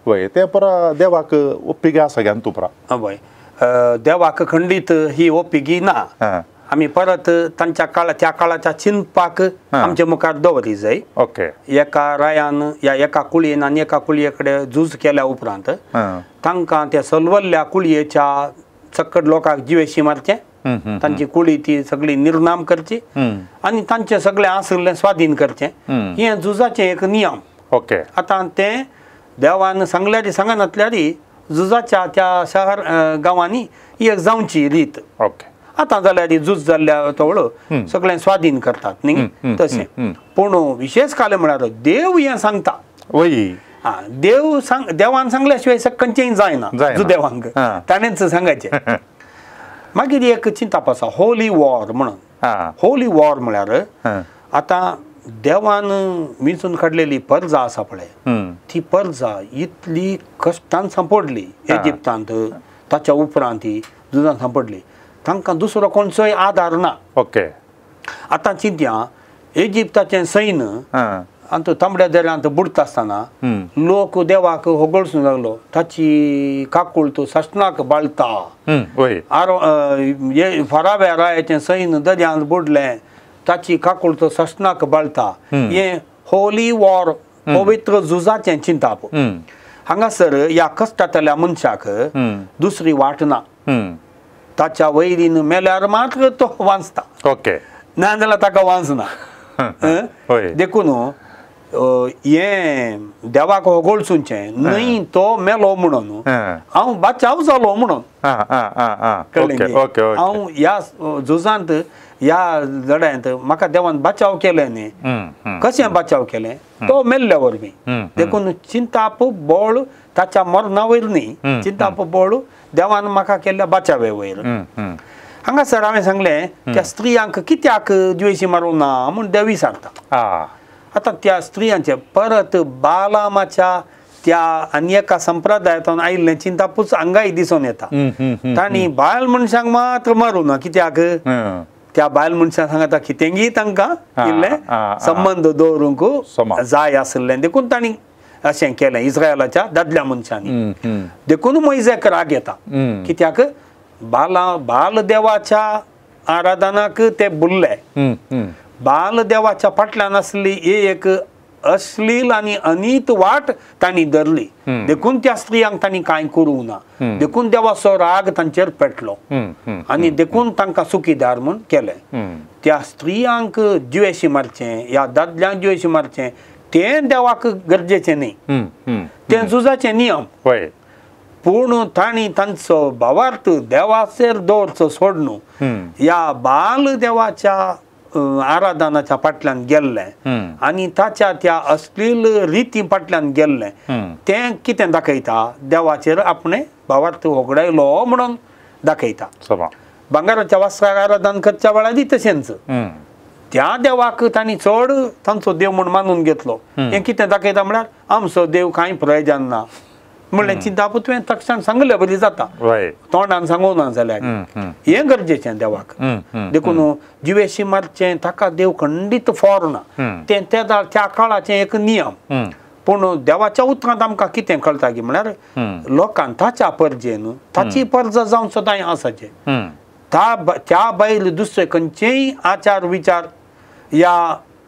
वय तें पुरा देवाक ओपिगे आसा गे तूं पुरा. वय देवाक खंडीत ही ओपिगी ना. आमी परत तांच्या काळा त्या काळाच्या चिंतपाक आमच्या मुखार दवरी जाय. ओके. एका रायान या एका कुळयेन आनी एका कुळये कडेन झूज केल्या उपरांत तांकां त्या सलवल्ल्या कुळयेच्या चक्कड लोकांक जिवेशी मारचें तांची कुळी ती सगळी निर्नाम करची आनी तांचें सगळें आशिल्लें स्वाधीन करचें हें झुजाचें एक नियम. ओके. आतां तें देवान सांगल्यार सांगनातल्यार झुजाच्या त्या शहर गांवांनी एक जावची रीत. ओके. आतां जाल्यार झूज जाल्ल्या तवळ सगळें स्वाधीन करतात न्ही तशें. पूण विशेश काल म्हळ्यार देव हें सांगता. वय देव सांग देवान सांगल्या शिवाय खंयचेंय जायना जुदेवांक ताणेंच सांगायचें. मागीर एक चिंताप आसा होली वॉर म्हणून. होली वॉर म्हळ्यार आतां देवान विंचून काडलेली परजा आसा पळय ती परजा इतली कश्टान सांपडली इजिप्तांत, ताच्या उपरांत झुजान सांपडली, तांकां दुसरो कोणचोय आदार ना. ओके. आतां चिंत्या इजिप्ताचें सैन्य आनी तांबड्या दर्यांत बुडटा आसतना लोक देवाक होगळसूंक लागलो, ताची काकूळ सासणाक बाळता. आरो फराव्या रायाचें सैन्य दर्यांत बुडलें, ताची काकूळ सासणाक बाळता. हें होली वॉर पवित्र झुजाचें चिंताप. हांगासर ह्या कश्टांतल्या मनशाक दुसरी वाट ना, ताच्या वैरीन मेल्यार मात्र तो वांचता. ओके. ना जाल्यार ताका वांचना. देखून हें देवाक होगळसूचें न्हय तो मेलो म्हणून हांव बाचाव जालो म्हणून कळ्ळें. हांव ह्या झुजांत ह्या लढायेंत म्हाका देवान बाचाव केलें न्ही, कशें बाचाव केलें तो मेल्ल्या वरवीं. देखून चिंताप बळ ताच्या मरणा वयर न्ही, चिंताप बळ देवान म्हाका केल्ल्या बाचावे वयर. हांगासर हांवें सांगलें त्या स्त्रियांक कित्याक द्वेशी मारूंक ना म्हूण देव विचारता. आतां त्या स्त्रियांचे परत बालामाच्या त्या आनी एका संप्रदायांतल्यान आयिल्लें चिंतापूच हांगाय दिसून येता. तांणी बायल मनशांक मात्र मारूं ना, कित्याक त्या बायल मनशांक सांगता कितेंगी तांकां इल्लें संबंद दवरूंक जाय आशिल्लें, देखून तांणी अशें केलें इस्रायलाच्या दादल्या मनशांनी. देखून मोयजेक राग येता, कित्याक बाला बालदेवाच्या आराधनाक ते बुल्ले, बालदेवाच्या फाटल्यान आसली ही एक अश्लील आनी अनीत वाट तांणी धरली, देखून त्या स्त्रियांक तांणी कांय करूंक ना, देखून देवाचो राग तांचेर पेटलो आनी देखून तांकां चुकीदार म्हूण केलें. त्या स्त्रियांक जिवेशी मारचें ह्या दादल्यांक जिवेशी मारचें तें देवाक गरजेचें न्ही, तें झुजाचें नियम. पूण तांणी तांचो भावार्थ देवाचेर दवरचो सोडून ह्या बाल देवाच्या आराधनाच्या फाटल्यान गेल्लें आनी ताच्या त्या अश्लील रिती फाटल्यान गेल्लें, तें कितें दाखयता देवाचेर आपणें भावार्थ होगडायलो म्हणून दाखयता. भांगराच्या वास्त्राक आराधन करच्या वेळार तशेंच त्या देवाक तांणी चड तांचो देव म्हूण मानून घेतलो. हें कितें दाखयता म्हळ्यार आमचो देव कांय प्रयोजन ना म्हणलें चिंताप तुवें तक्षण सांगलें बरी जाता, तोंडान सांगूं ना जाल्यार हें गरजेचें देवाक. देखून जिवेशी मारचें ताका देव खंडीत फोर ना, तें त्या काळाचें एक नियम. पूण देवाच्या उतरांत आमकां कितें कळटा की म्हळ्यार लोकान ताच्या परजेन ताची परजा जावन सदांय आसाचें, त्या बायल दुसरे खंयचेय आचार विचार या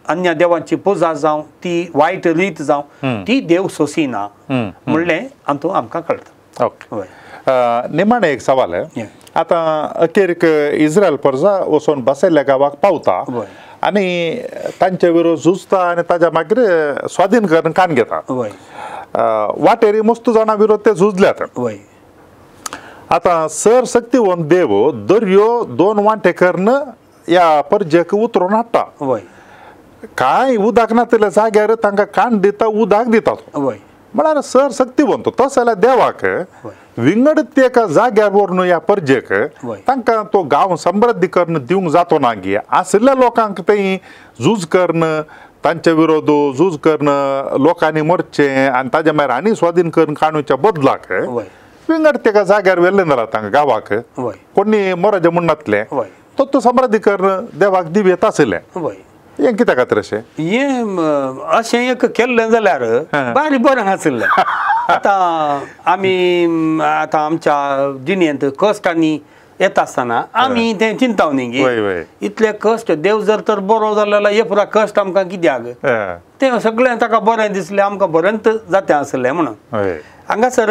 अन्य देवांची पुजा जावं ती वायट रीत जावं ती देव सोसिना म्हणलें आमकां आमकां कळटा. ओके. निमाणें एक सवाल. आतां अखेरीक इस्रायल परजा वचून बसयल्ल्या गांवाक पावता आनी तांचे विरोध झुजता आनी ताच्या मागीर स्वाधीन करून कान घेता. वाटेर मस्त जाणां विरोध ते झुजल्यात. आतां सर शक्तिवंत देव दर्यो दोन वांटे करून ह्या परजेक उतरून हाडटा. कांय उदक नातिल्ल्या जाग्यार तांकां काण दिता, उदक दिता. म्हळ्यार सर शक्तिवंत तसो जाल्यार देवाक विंगड एका जाग्यार व्हरून ह्या परजेक तांकां तो गांव समृद्धी करून दिवंक जातो ना गी आशिल्ल्या लोकांक थंय झूज करून तांचे विरोध झूज करून लोकांनी मरचें आनी ताज्या मागीर आनी स्वाधीन करून काणूच्या बदलाक विंगड एका जाग्यार व्हेल्लें जाल्यार तांकां गांवाक कोणी मरजें म्हूण नातलें तो तो समृद्धी करून देवाक दिव येता आशिल्लें. हें कित्या खातीर अशें हें अशें एक केल्लें जाल्यार बारी बरें आशिल्लें. आतां आमी आतां आमच्या जिणेंत कश्ट आनी येता आसतना आमी तें चिंताव न्ही गे इतले कश्ट देव जर तर बरो जालो जाल्यार हे पुरा कश्ट आमकां कित्याक, तें सगळें ताका बरें दिसलें आमकां बरेंच जातें आसलें म्हणून. हांगासर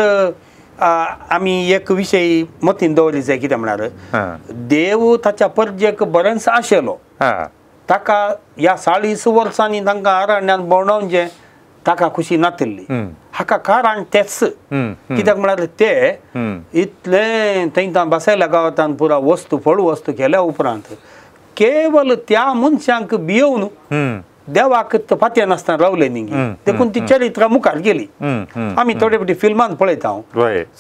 आमी एक विशय मतीन दवरी जाय कितें म्हळ्यार देव ताच्या परजेक बरेंच आशेलो, ताका ह्या 40 वर्सांनी तांकां अरण्यांत भोंवडावचें ताका खुशी नातिल्ली. हाका कारण तेच कित्याक म्हळ्यार ते इतले थंय बसायल्या गांवांत पुरा वस्तू फळ वस्तू केल्या उपरांत केवल त्या मनशांक भियोवन देवाक फात्या नासतना रावले न्ही, देखून ती चरित्र मुखार गेली. आमी थोडे फावटी फिल्मान पळयता,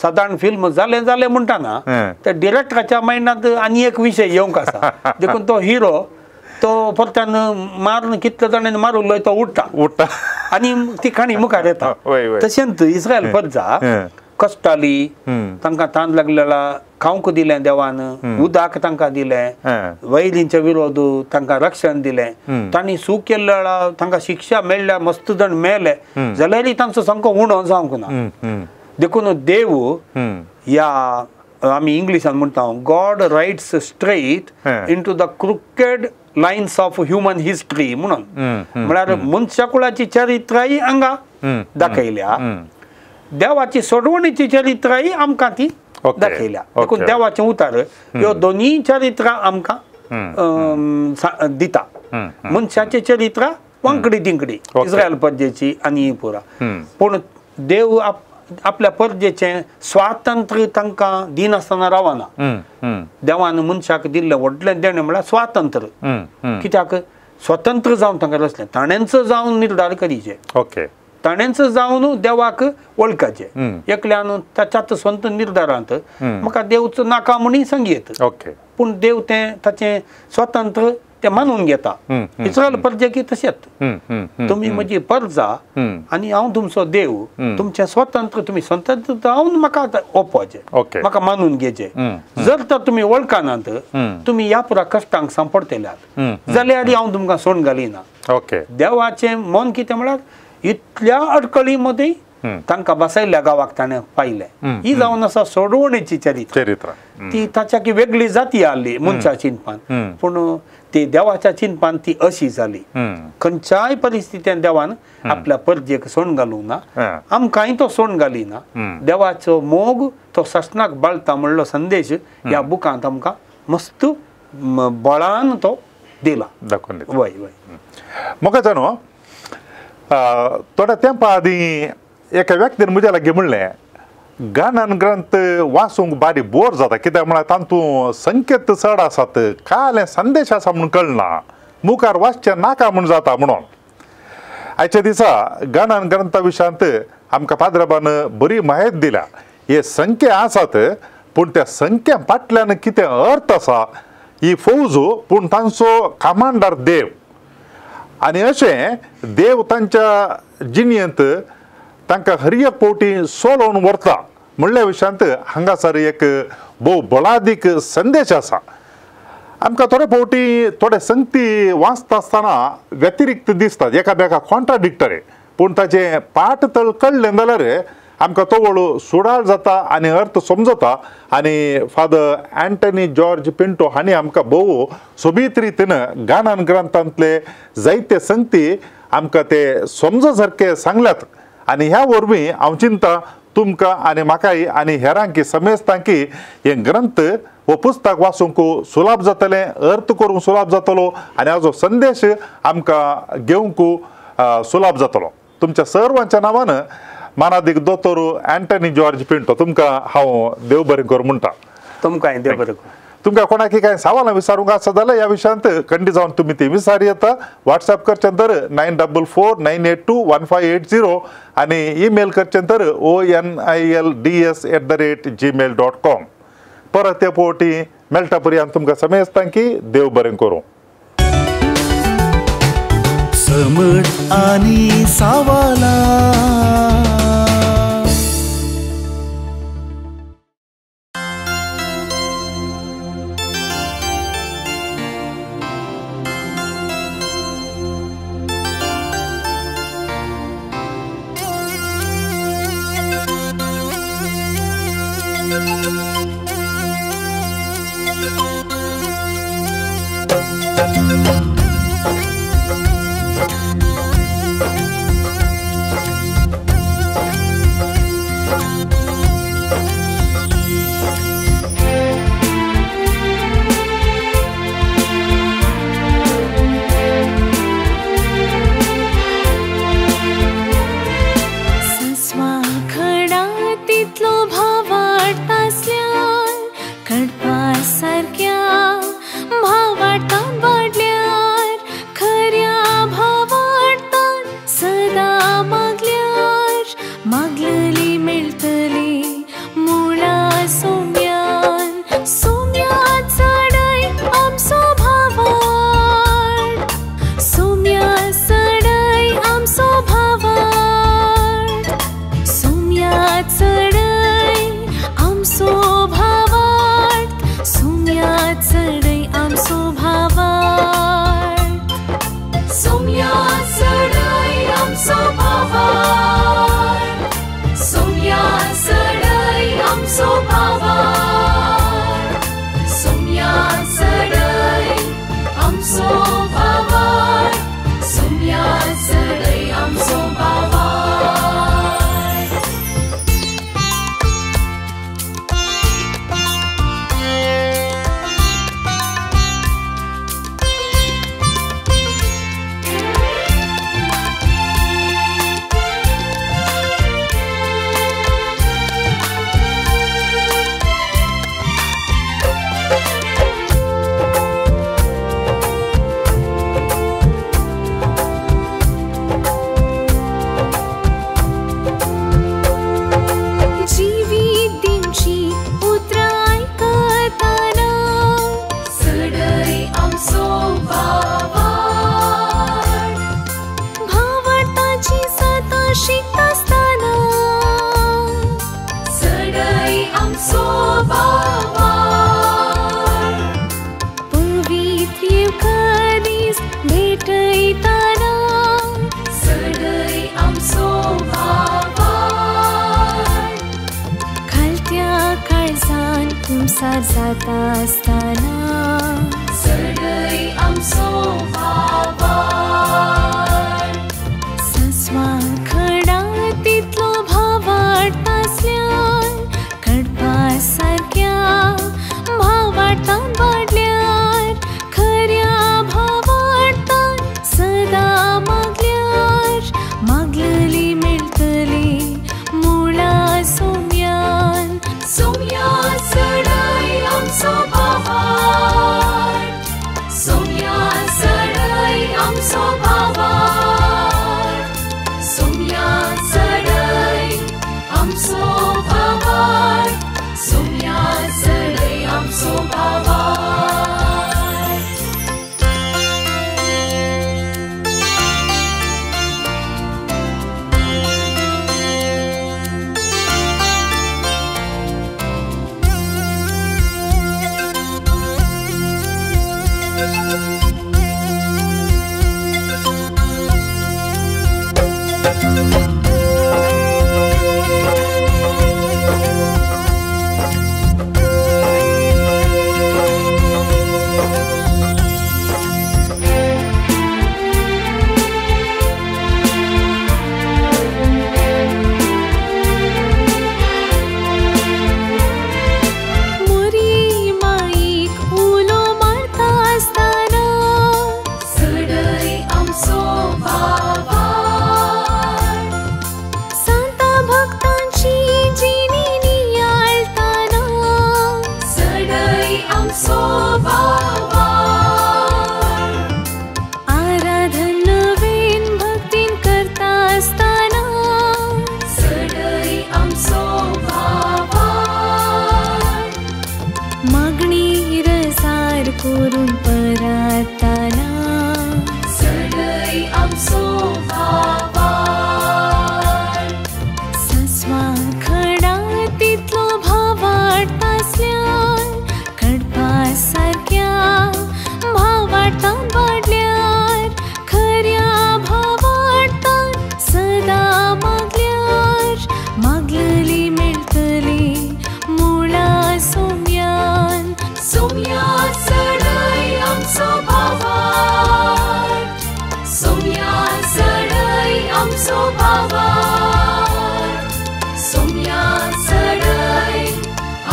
सादारण फिल्म जालें जालें म्हणटा ना त्या डिरेक्टराच्या मायंडांत आनी एक विशय येवंक आसा, देखून तो हिरो तो परत्यान मारून कितले जाणांनी मारुल्लो तो उठ्ठा उठ्ठा आनी ती काणी मुखार येता. तशेंच इस्रायल प्रजा कश्टाली, तांकां तान लागलेला खावंक दिलें देवान, उदक तांकां दिलें, वैलींचे विरोध तांकां रक्षण दिलें, तांणी चूक केल्ल्या तांकां शिक्षा मेळ्ळ्या, मस्त जाण मेले जाल्यारय तांचो सामको उणो जावंक ना. देखून देव ह्या आमी इंग्लिशान म्हणटा God writes straight into the crooked lines of human history म्हणून, म्हळ्यार मनशाकुळाची चरित्राय हांगा दाखयल्या, देवाची सोडवणीची चरित्राय आमकां ती दाखयल्या. देखून देवाचें उतार ह्यो दोनूय चरित्रां आमकां दिता. मनशाचें चरित्र वांकडी तिंकडी इस्रायल प्रजेची आनी पुरा, पूण देव आपल्या परजेचें स्वातंत्र्य तांकां दिनासतना रावना. देवान मनशाक दिल्लें व्हडलें देणें म्हळ्यार स्वातंत्र्य. कित्याक स्वतंत्र जावन तांकां रचलें, ताणेंच जावन निर्धार करीचे, ताणेंच जावन देवाक वळखाचें, एकल्यान ताच्याच स्वंत निर्धारांत म्हाका देवचो नाका म्हणून सांगयेत, पूण देव तें ताचें स्वतंत्र ते मानून घेता. इस्रायल प्रजेकी तशेंच, तुमी म्हजी प्रजा आनी हांव तुमचो देव, तुमचें स्वतंत्र तुमी स्वतंत्र जावन म्हाका ओपपाचें, म्हाका मानून घेवचें. जर तर तुमी वळखनात, तुमी ह्या पुरा कश्टांक सांपडटल्यात जाल्यार हांव तुमकां सोड घालिना. देवाचें मन कितें म्हळ्यार इतल्या अडकळी मदीं तांकां बसयल्ल्या गांवाक ताणें पायलें. ही जावन आसा सोडवणेची चरित्र, ती ताच्या वेगळी जाती आसली मनशा चिंतपान, पूण ती देवाच्या चिंतपान ती अशी जाली. खंयच्याय परिस्थितीन देवान आपल्या परजेक सोड घालूंक ना, आमकांय तो सोड घालिना. देवाचो मोग तो ससनाक बाळता म्हणलो संदेश ह्या बुकांत आमकां मस्त बळान तो दिला. वय वय म्हाका जाणो थोड्या तेंपा आदीं एका व्यक्तीन म्हज्या लागीं म्हणलें, गाणन ग्रंथ वाचूंक बारी बोर जाता, कित्याक म्हळ्यार तातूंत संकेत चड आसात, कालें संदेश आसा म्हूण कळना, मुखार वाचचें नाका म्हूण जाता म्हणून. आयच्या दिसा गाणन ग्रंथा विशयांत आमकां पाद्रबान बरी म्हायती दिल्या. हे संख्या आसात पूण त्या संख्या फाटल्यान कितें अर्थ आसा, ही फौज पूण तांचो कमांडर देव, आनी अशें देव तांच्या जिणेंत तांकां हर एक फावटी सोलोवन व्हरता म्हणल्या विशयांत हांगासर एक भोव बळादीक संदेश आसा. आमकां थोडे फावटी थोडे संगती वाचता आसतना व्यतिरिक्त दिसतात, एकामेका कॉन्ट्राडिक्टरी, पूण ताचें पाठ तळ कळ्ळें जाल्यार आमकां तवळ सुडाळ जाता आनी अर्थ समजता. आनी फादर अँटनी जॉर्ज पिंटो हांणी आमकां भोव सोबीत रितीन गाणन ग्रंथांतले जायते संगती आमकां ते समज सारके सांगल्यात. आनी ह्या वरवीं हांव चिंता तुमकां आनी म्हाकाय आनी हेरांकी समेस्तांकी हे ग्रंथ हो पुस्तक वाचूंक सुलाभ जातलें, अर्थ करूंक सुलाभ जातलो आनी हाजो संदेश आमकां घेवंक सुलाभ जातलो. तुमच्या सर्वांच्या नांवान मानादीक दोतोर अँटनी जॉर्ज पिंटो तुमकां हांव देव बरें करूं म्हणटा. तुमकांय देव बरें करूं. तुमकां कोणाकी कांय सवालां विचारूंक आसा जाल्यार ह्या विशयांत खंडीत जावन तुमी ती विचार येता. वॉट्सएप करचें तर 9449821580 आनी ईमेल करचें तर onilds@gmail.com. परत ते फावटी मेळटा पर्यंत तुमकां समेस्तांकी देव बरें करूं. समज आनी सवालां. Thank you. जाता आसतना चडय आमचो भावार्थ सस्वा खडा तितलो भावार्थ आसल्यार कडपा सारक्या भावार्थान वाडल्यार खऱ्या भावार्थान सदां मागल्यार मागलली मेळटली मुळा सोम्यान सोम्या चडय आमचो भावार्थ सोम्या चडय आमचो भावार्थ सोम्या चडय आमचो भावार्थ सोम्या चडय आमचो भावार्थ. मोरी माईक उलो मारता आसतना चडय आमचो भावार्थ सांता भक्तांची जिणी नियाळताना चडय आमचो भावार्थ आराधन नवीन भक्तीन करता आसतना चडय आमचो भावार्थ मागणी रसार करून परताना चडय आमचो भावार्थ सस्वा खडा तितलो भावार्थ आसल्यार कडपा सारक्या भावार्थान वाडल्यार खऱ्या भावार्थान सदां मागल्यार मागलली मेळटली मुळा सोम्यान सोम्या चडय आमचो भावार्थ सोम्या चडय आमचो भावार्थ सोम्या चडय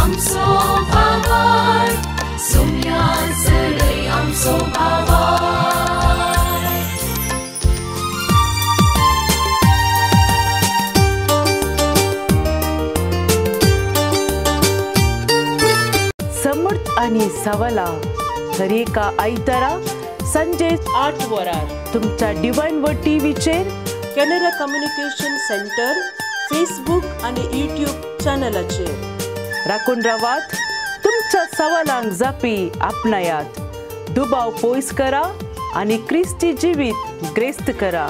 आमचो भावार्थ सोम्या चडय आमचो भावार्थ. समर्थ आणि सवला दरेका आयतारा संजे 8 वरार तुमच्या डिवायन व टीव्हीचेर कॅनरा कम्युनिकेशन सेंटर फेसबुक आणि यूट्यूब चॅनलाचेर राखून रावात. तुमच्या सवालांक जापी आपणायात, दुबाव पयस करा आणि क्रिस्ती जिवीत ग्रेस्त करा.